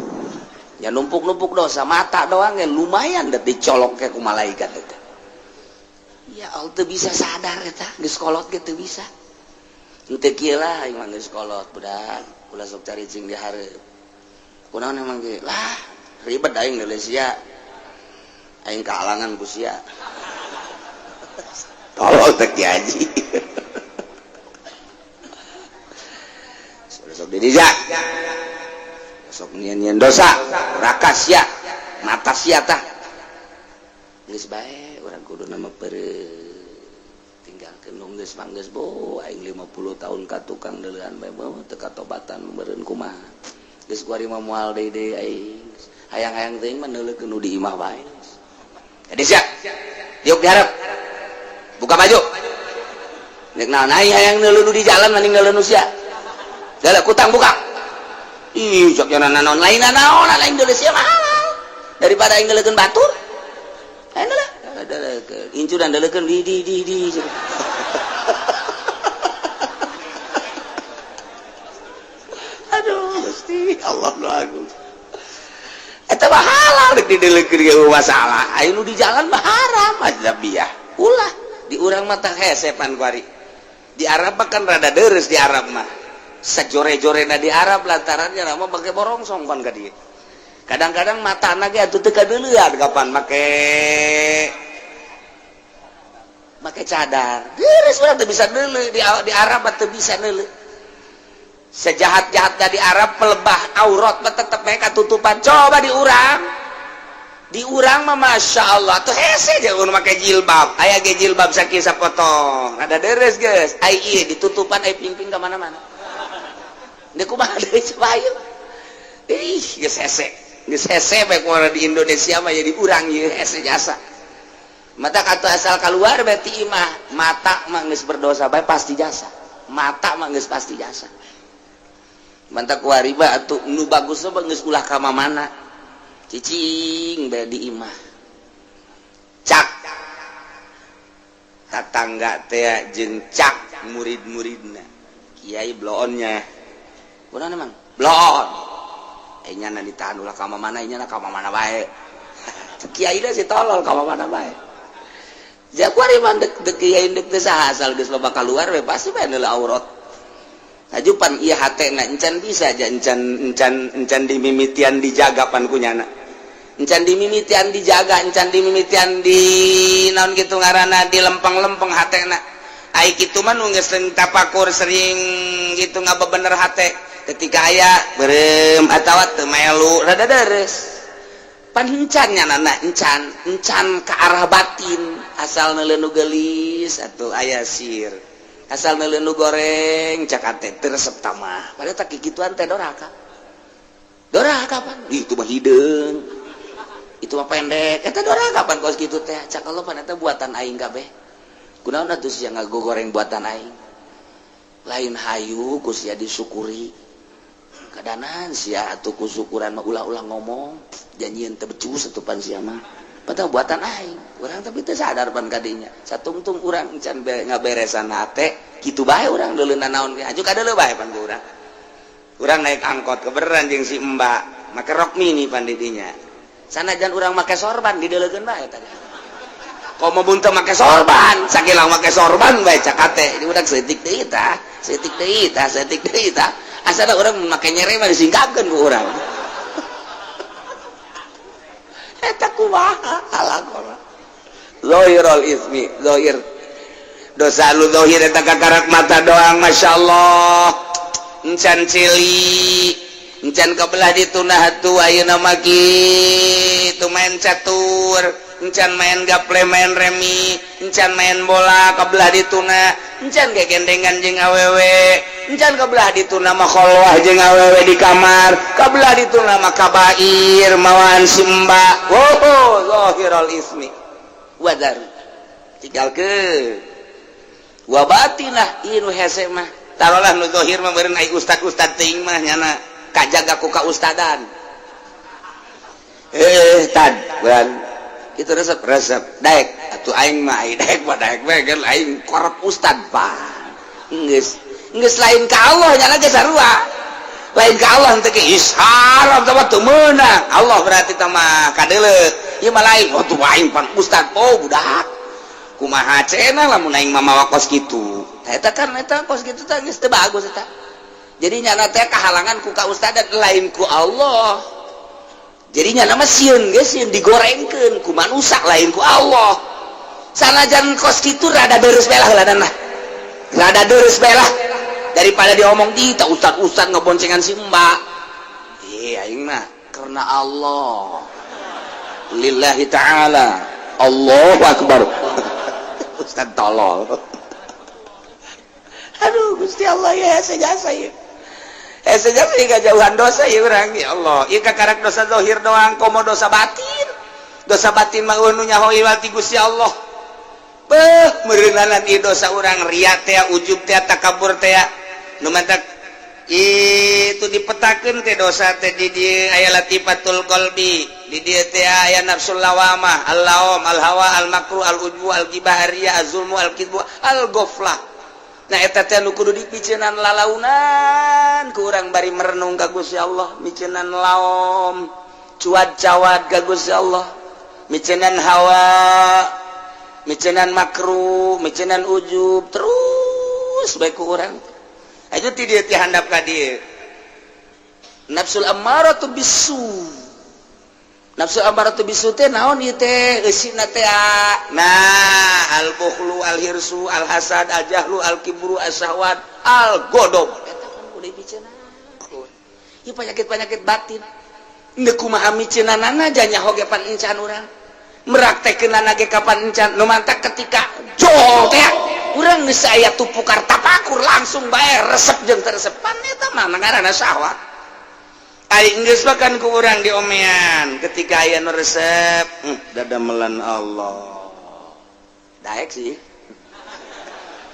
E: Ya numpuk-numpuk dosa mata doang ya lumayan da dicolok ke ku malaikat eta. Ya Allah, teu bisa sadar eta, geus kolot ge teu bisa. Henteu kieu lah aing mah, geus kolot budak, ulah sok caricing di hareup. Kunaon emang ge? Lah, ribet aing deuleu sia. Aing kahalangan ku sia. Tolol teh Ki Haji. Sok diriza. Sok nyian-nyian dosa, rakas sia, mata sia tah. Geus bae urang kudu nama peureum. Tinggalkeun nu geus mah geus, bo aing 50 tahun ka tukang deuleuan bae bo teu katobatan meureun kumaha. Geus kuari mah moal deui deui aing. Hayang-hayang teuing mah neuleukeun nu di imah bae. Jadi sia. Diuk diharap. Buka baju. Nek naon aing hayang neuleuh nu di jalan mending neuleuh nu sia. Dalah kutang buka. Ih, cok jana naon lain naon lain deuleuh sia mah halal. Daripada aing neuleukeun batur. Aing deuleuh. Deuleukeun. Incu dan deuleukeun di. Aduh, Gusti Allah nu agung. Eta mah halal rek dideuleukeun ge masalah. Aing nu di jalan mah haram ajnabiyah. Ulah di urang mah tah hese pan kuari. Di Arab mah kan rada deres di Arab mah. Sajore-jorena di Arab lantarannya mah make borongsong pan ka dieu. Kadang-kadang matana ge atuh teu kadeuleuan kapan make make cadar. Deres urang teu bisa deuleu di Arab mah teu bisa deuleu. Sejahat-jahatnya di Arab pelebah aurat mah tetep mereka tutupan. Coba di urang. Di urang mah masya Allah tuh hese jeung make jilbab. Aya ge jilbab sakieu sapotong. Rada deres geus. Ai ieu ditutupan ai pingping ka mana-mana. Deuk kumaha deui coba ieu. Ih, geus hese. Geus hese bae kumaha di Indonesia mah jadi urang ieu hese jasa. Mata kata asal keluar berarti imah mata mah geus berdosa bae pasti jasa. Mata mah geus pasti jasa. Mantap kuari mah atuh nu bagus mah geus ulah ka mana. Cicing bae di imah. Cak tatangga teh jeung cak murid-muridna. Kiai bloonnya. Kunaon emang? Bloon. Nya na ditahan ulah ka mana, nya na ka mana bae. Kiai da si tolol ka mana bae. Ja kuari mah dek dek kiai dek teu saha asal geus loba kaluar we pasti bae neuleuh aurat. Hajupan ieu hatena encan bisa aja encan encan encan dimimitian dijaga pan kunyana. Encan dimimitian dijaga, encan dimimitian di naon kitu ngaranna di lempeng-lempeng hatena. Ai kitu mah nu geus sering tapakur sering gitu ngabebener hate. Ketika aya berem atawa teu melu rada deres. Pan encan nya nana encan, encan ke arah batin asal neuleuh nu geulis atuh aya sir. Asal neuleuh nu goreng cak ate teu resep tamah. Padahal tak kikituan teh doraka. Doraka pan? Ih, itu mah hideung. Itu mah pendek. Eta doraka pan kos kitu teh. Cak Allah pan eta buatan aing kabeh. Kunaon atuh sia ngagogoreng buatan aing? Lain hayu ku sia disyukuri. Kadanan sia atuh ku syukuran mah ulah-ulah ngomong. Janjian teu becus atuh pan sia mah. Padahal buatan aing. Urang tapi teu sadar pan kadinya. Satungtung urang can ngaberesan hate, kitu bae urang deuleu nanaon ge. Aju kadeuleu bae pan ku urang. Urang naik angkot kebeneran jeung si Mbak, make rok mini pan di dinya. Sanajan urang make sorban dideuleukeun bae tadi. Komo mun teu make sorban, sakilang make sorban bae cak hate. Di urang seutik deui tah, seutik deui tah, seutik deui tah. Asana urang make nyere mah disingkapkeun ku urang. Eta kumaha alakona. Zahirul ismi, zahir. Dosa lu zahir eta kakarak mata doang, masyaallah. Encan cili, encan kebelah ditunah atuh ayeuna mah kitu main catur, encan main gaple, main remi, encan main bola kebelah dituna, encan gegendengan jeung awewe, encan kebelah dituna mah kholwah jeung awewe di kamar, kebelah dituna mah kabair mawaan si mbak. Oh, zahirul ismi. Wadar. Tinggalkeun. Wa batinah ieu nu hese mah. Tarolah nu zahir mah beureun ai ustad-ustad teuing mah nyana. Kajaga ku kaustadan. Eh, tad bulan itu resep resep daek atuh aing mah, daek mah daek we kan aing korep ustad. Pak, geus geus lain ka Allah nya ge sarua, lain ka Allah teh is haram teh teu meunang. Allah berarti teh mah kadeuleu ieu mah lain. Oh, tuh aing pan ustad. Oh, budak kumaha cenah lamun aing mah mawa kos kitu? Tah, eta kan eta kos kitu teh geus teu bagus eta. Jadi nyana teh kahalangan ku ka ustadan, lain ku Allah. Jadi nyana mah sieun ge, sieun digorengkeun ku manusia, lain ku Allah. Sanajan kos kitu rada deres belah lah, rada deres belah daripada diomong di tak ustad ustad ngeboncengan si mbak. Iya, aing mah karena Allah, lillahi ta'ala. Allahu akbar, ustad tolol. Aduh, Gusti Allah ya, jasa ya, hese jasa jauhan dosa ya urang. Ya Allah, ieu kakarak dosa zahir doang, komo dosa batin. Dosa batin mah nu nyaho ti Gusti Allah. Beuh, meureunanan ieu dosa urang, ria teh, ujub teh, takabur teh. Nu mantak itu dipetakeun teh dosa teh, di dieu aya latifatul qalbi, di dieu teh aya nafsul lawamah, al-laum, al-hawa, al-makru, al-ujbu, al-ghibah, riya, az-zulmu, al-kidbu, al-ghaflah. Nah, eta teh nu kudu dipiceunan lalaunan ku urang bari merenung ka Gusti Allah, miceunan laom, cuad cawad ka Gusti Allah, miceunan hawa, miceunan makruh, miceunan ujub terus bae ku urang. Aja ti dieu, ti handap ka dieu, nafsul ammaratu bisu. Nafsu ammaratu bisu teh naon ieu teh eusina teh? Nah, al bukhlu, al hirsu, al hasad, al jahlu, al kibru, as syahwat, al godob. Eta kan kudu dipiceunan ieu penyakit-penyakit batin. Ndek kumaha miceunanana nyaho ge pan encan urang meraktekeunana ge kapan encan. Nu mantak ketika jol teh urang geus aya tupukar tapakur, langsung bae resep jeung teu resep, pan eta mah ngaranna syahwat. Ari geus makan ku urang diomean ketika aya nu resep, dadamelan Allah daek sih.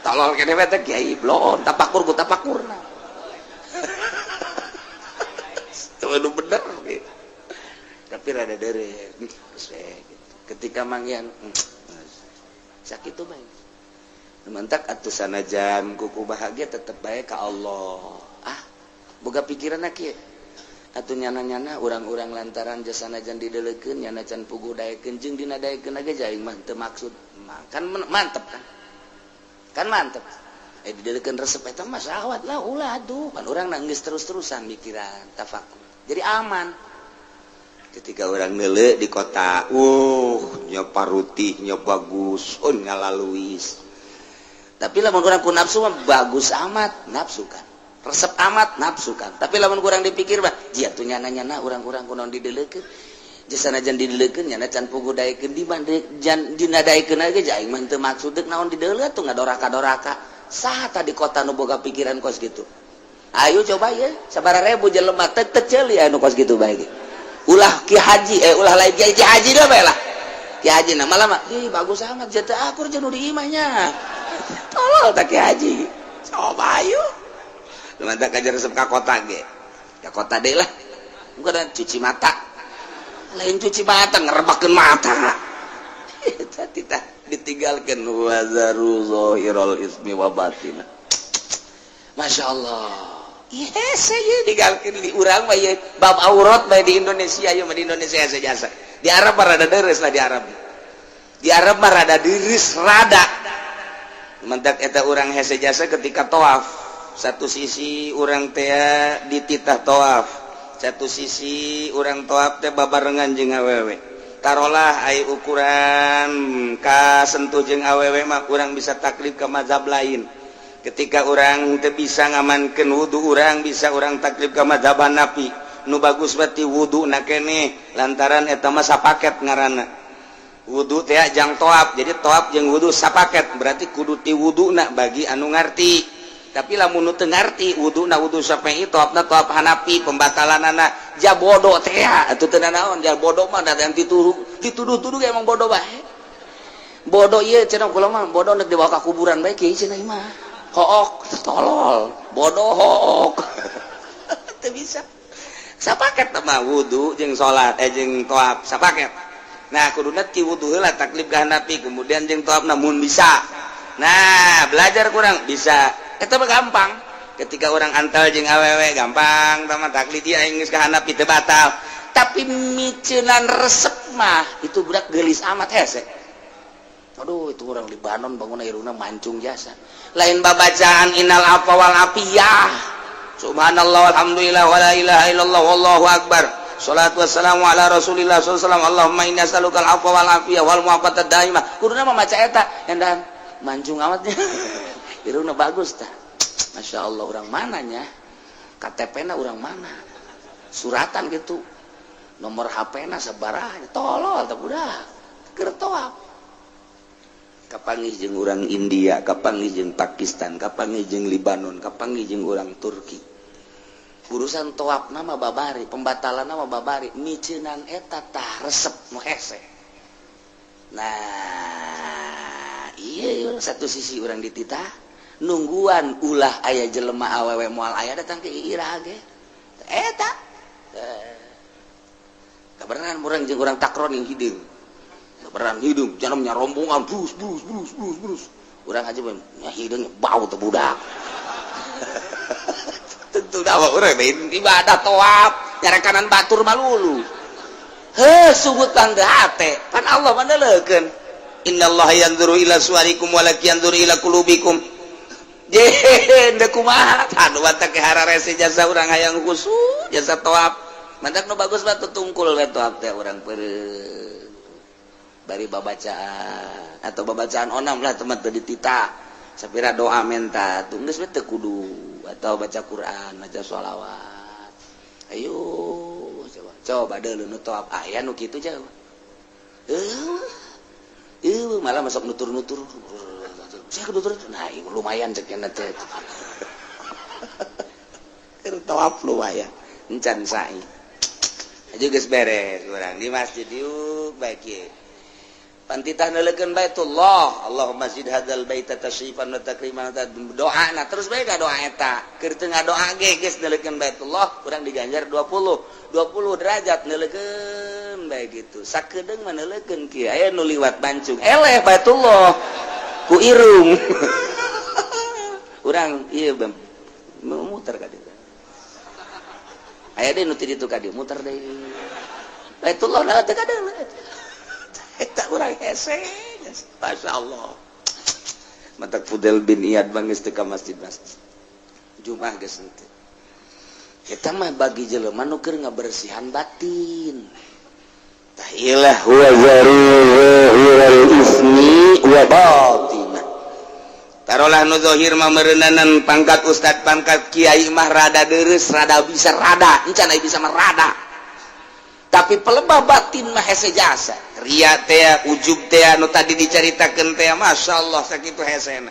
E: Tolol kene we teh, kiai blon tapakur ku tapakurna. Itu bener gitu. Tapi rada dere gitu. Ketika manggihan sakit tuh bae mantak atuh, sanajan kuku bahagia tetep bae ka Allah. Ah, boga pikiran kieu atuh, nyana-nyana urang-urang lantaran jasa sanajan didelekeun, nyana can puguh daekeun jeung dina daekeun ge aing mah teu maksud. Kan mantep kan, kan mantep. Eh, didelekeun resep, eta mah syahwat lah. Ulah atuh, pan urang nangis terus-terusan mikiran tafakur, jadi aman. Ketika orang nele di kota, nyoba rutih nyoba bagus, oh, ngalaluis. Tapi lamun kurang ku nafsu mah bagus amat nafsu kan, resep amat nafsu kan. Tapi lamun kurang dipikir mah jia tuh nyana-nyana urang-urang kunaon didelekeun? Sanajan didelekeun, nyana can puguh daekeun, di jan dina daekeun ge aing mah teu maksud, deuk naon dideuleu tuh ngadoraka-doraka? Saha tah di kota nu boga pikiran kos gitu? Ayo coba ya, sabaraha ribu jelema teu teu ceuli anu kos gitu bae ge. Ulah ki haji, eh, ulah lain ki haji dah bae lah. Ki haji nama lama ih bagus amat jatuh akur jeung nu di imahnya. Tolol tak ki haji? Coba ayo mantap kajar resep ka kota ge, ka kota deh lah. Bukan cuci mata, lain cuci mata, ngerebakeun mata. Eta tidak ditinggalkan wazaru zahirul ismi wa batina. Masya Allah. Yes, saya ditinggalkan di urang mah ieu bab aurat bae di Indonesia. Ieu mah di Indonesia jasa. Di Arab mah rada deres lah, di Arab. Di Arab mah rada deres, rada mentak eta urang hese jasa. Ketika toaf, satu sisi urang teh dititah toaf, satu sisi urang toaf teh babarengan jeung awewe. Tarolah ai ukuran kasentuh jeung awewe mah urang bisa taklid ke mazhab lain. Ketika orang teu bisa ngamankeun wudu, urang bisa urang taklid ke mazhab Hanafi, nu bagus berarti wudu na keneh, lantaran eta mah sapaket ngaranna wudu teh jang toaf. Jadi toaf jeung wudu sapaket, berarti kudu ti wudu na bagi anu ngarti. Tapi lamun nu teu ngarti, wuduna wudu Syafi'i, toafna toaf Hanafi, pembatalanana ja bodoh teh atuh teu naon. Ja bodoh mah da dituduh dituduh-tuduh emang bodoh bae. Bodoh ieu cenah, kula mah bodoh nek dibawa ka kuburan bae kieu cenah mah hook. Tolol, bodoh, hook, teu bisa. Sapaket mah wudu jeung salat, eh, jeung tawaf sapaket. Nah, kuduna ti wudu heula, taklif ka Hanafi, kemudian jeung tawaf namun bisa. Nah, belajar kurang bisa eta mah gampang. Ketika orang antal jeung awewe gampang tama taklid dia aing geus ka Hanafi teu batal. Tapi miceunan resep mah itu budak geulis amat, hese. Aduh, itu orang Libanon bangun, irungna mancung jasa. Lain babacaan innal afwa wal afiyah, subhanallah, alhamdulillah, wala ilaha illallah, wallahu akbar. Salatu wassalamu ala Rasulillah sallallahu alaihi wasallam. Allahumma inni as'aluka al-afwa wal afiyah wal mu'afata daimah. Kuduna mah maca eta, endan mancung amatnya. Irungna bagus tah. Masya Allah, orang mananya? KTP na orang mana? Suratan gitu. Nomor HP na sabaraha? Tolol tah budak. Keur tawaf. Kapanggih jeung urang India, kapanggih jeung Pakistan, kapanggih jeung Libanon, kapanggih jeung urang Turki. Urusan tawaf nama babari, pembatalan nama babari, miceunan eta tah resep nu hese. Nah, iya, satu sisi orang dititah nungguan ulah aya jelema awewe, moal aya datang ke ira ge eta. Eh, kabeneran urang jeung urang takron yang hideung, kabeneran hideung jangan rombongan brus brus brus brus brus. Urang aja nya hideung bau teh budak. Tentu dah urang ibadah tawaf nyarekanan batur malulu. Heh, sugut tangga hate pan Allah mandeleukeun, innallaha yanzuru ila suwarikum walakin yanzuru ila qulubikum. Je deuk kumaha? Aduh, batak ke hararese jasa urang hayang khusyuk jasa tawaf. Mantak nu bagus batu tungkul we tawaf teh urang peureum bari babacaan atau babacaan onam lah teman teu ditita sapira doa menta tuh geus we teu kudu atau baca Quran, baca sholawat. Ayo coba coba deuleu nu tawaf aya nu kitu jauh. Eh, malah masuk nutur-nutur. Saya nutur, nah lumayan cek teh. Keur tawaf lumayan. Encan sa'i. Aja geus beres urang di masjid yuk baik ye. Pantitah neuleukeun Baitullah, Allahumma zid hadzal baita tasyrifan wa takriman, doa nah terus bae doa eta. Keur teu ngadoa ge geus neuleukeun Baitullah, urang diganjar 20 20 derajat neuleukeun bae gitu. Sakedeung mah neuleukeun kieu aya nu liwat bancung. Eleh Baitullah ku irung. Urang ieu muter ka dieu. Aya deui nu ti ditu ka dieu muter deui. Baitullah nah teu kadeuleu. Eta urang hese. Masya Allah. Matak Fudel bin Iyad bangis teu ka masjid-masjid. Jumat geus henteu. Eta mah bagi jelema nu keur ngabersihan batin. Tah ilah
F: wa zaru ismi wa batinah.
E: Tarolah nu zahir mah meureunanan pangkat ustad, pangkat kiai mah rada deres, rada bisa rada, encan aya bisa mah rada. Tapi pelebah batin mah hese jasa. Ria teh, ujub teh nu tadi dicaritakeun teh, masyaallah sakitu hesena.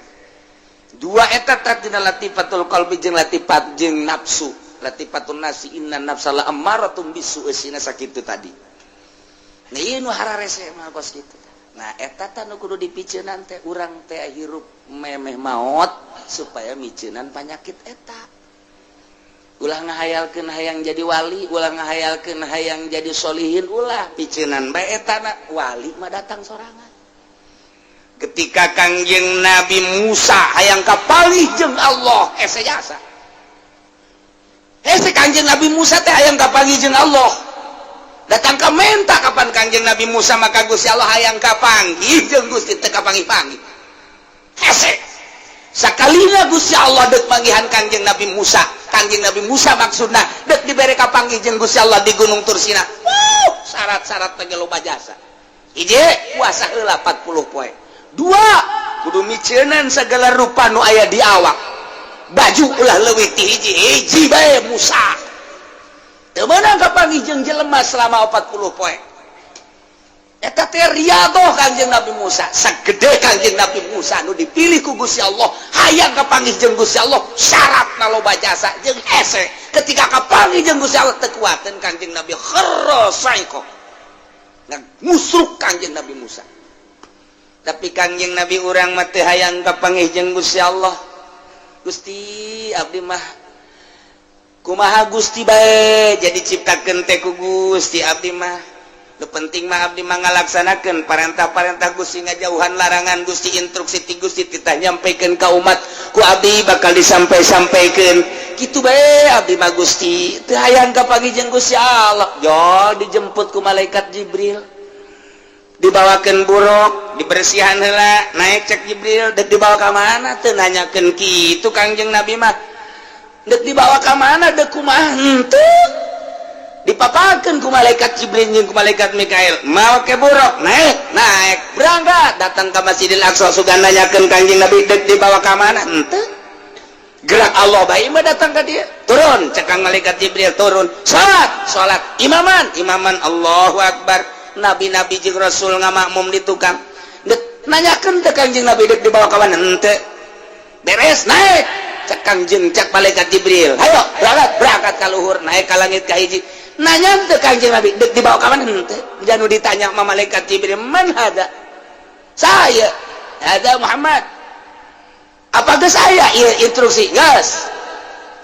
E: Dua eta teh tina latifatul qalbi jeung latifat jeung nafsu. Latifatun nafsi, inna nafsa la ammaratum bisu eusina sakitu tadi. Nah, ieu nu hararese mah kos kitu. Nah, eta teh nu kudu dipiceunan teh urang teh hirup memeh maot supaya miceunan panyakit eta. Ulah ngahayalkeun hayang jadi wali, ulah ngahayalkeun hayang jadi solihin, ulah piceunan bae eta na wali mah datang sorangan. Ketika Kangjeng Nabi Musa hayang kapanggih jeung Allah, hese jasa. Hese Kangjeng Nabi Musa teh hayang kapanggih jeung Allah. Datang ke menta kapan Kangjeng Nabi Musa maka Gusti Allah hayang kapanggih jeung Gusti teu kapanggih-panggih. Hese. Sakalina Gusti Allah dek manggihan Kangjeng Nabi Musa. Kangjeng Nabi Musa maksudna dek dibere kapanggih jeung Gusti Allah di Gunung Tursina. Wuh, syarat-syarat teh loba jasa. Hiji, puasa heula 40 poe. Dua, kudu miceunan segala rupa nu aya di awak. Baju ulah leuwih ti hiji, hiji bae Musa. Teu meunang kapanggih jeung jelema selama 40 poe. Eta teh riyadhah Kangjeng Nabi Musa. Sagede Kangjeng Nabi Musa nu dipilih ku Gusti Allah, hayang kapanggih jeung Gusti Allah, syaratna loba jasa jeung hese. Ketika kapanggih jeung Gusti Allah teu kuateun Kangjeng Nabi kharra saiqo. Ngusruk Kangjeng Nabi Musa. Tapi Kangjeng Nabi urang mah teu hayang kapanggih jeung Gusti Allah. Gusti abdi mah Kumaha Gusti bae, jadi ciptakeun teh ku Gusti. Abdi mah nu penting mah abdi mah ngalaksanakeun parentah-parentah Gusti, ngajauhan larangan Gusti, instruksi ti Gusti titah nyampaikan ka umat, ku abdi bakal disampai-sampaikan. Kitu bae abdi mah Gusti, teu hayang kapanggih jeung Gusti Allah. Jo dijemput ku malaikat Jibril, dibawakan buruk, dibersihan heula, naik. Cek Jibril, dek dibawa ka mana? Teu nanyakeun kitu Kangjeng Nabi mah. Dek dibawa ka mana, dek kumaha, henteu. Dipapakeun ku malaikat Jibril jeung ku malaikat Mikail, make buruk, naik, naik, berangkat, datang ke Masjidil Aqsa. Sugan nanyakeun Kangjeng Nabi dek dibawa ka mana, henteu. Gerak Allah bae mah datang ka dia. Turun, cek kang malaikat Jibril, turun, salat, salat, imaman, imaman, Allahu Akbar. Nabi-nabi jeung Rasul ngamakmum di tukang. Dek nanyakeun teh Kangjeng Nabi dek dibawa ka mana, henteu. Beres, naik. Cek Kangjeng, cek malaikat Jibril, hayo berangkat, berangkat ka luhur, naik ka langit ka hiji. Nanya teh Kangjeng Nabi dek dibawa ka mana, henteu. Janu ditanya sama malaikat Jibril, man hada? Saya ada Muhammad. Apa geus aya ieu instruksi? Geus.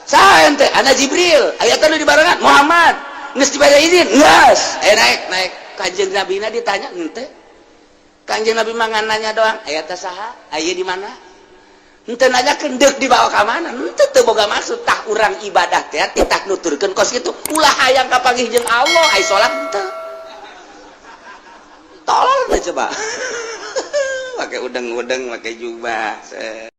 E: Saya teh ana Jibril, aya teh nu dibarengan Muhammad. Geus dibaca izin? Geus. Eh, naik, naik. Kanjeng Nabi na ditanya henteu. Kanjeng Nabi mah ngan nanya doang, aya teh saha? Aya di mana? Henteu nanyakeun deuk dibawa ka mana? Henteu, teu boga maksud. Tah, urang ibadah teh titah nuturkeun kos kitu. Ulah hayang kapanggih jeung Allah, ai salat henteu. Tolol teh coba. Pakai udeng-udeng, pakai jubah.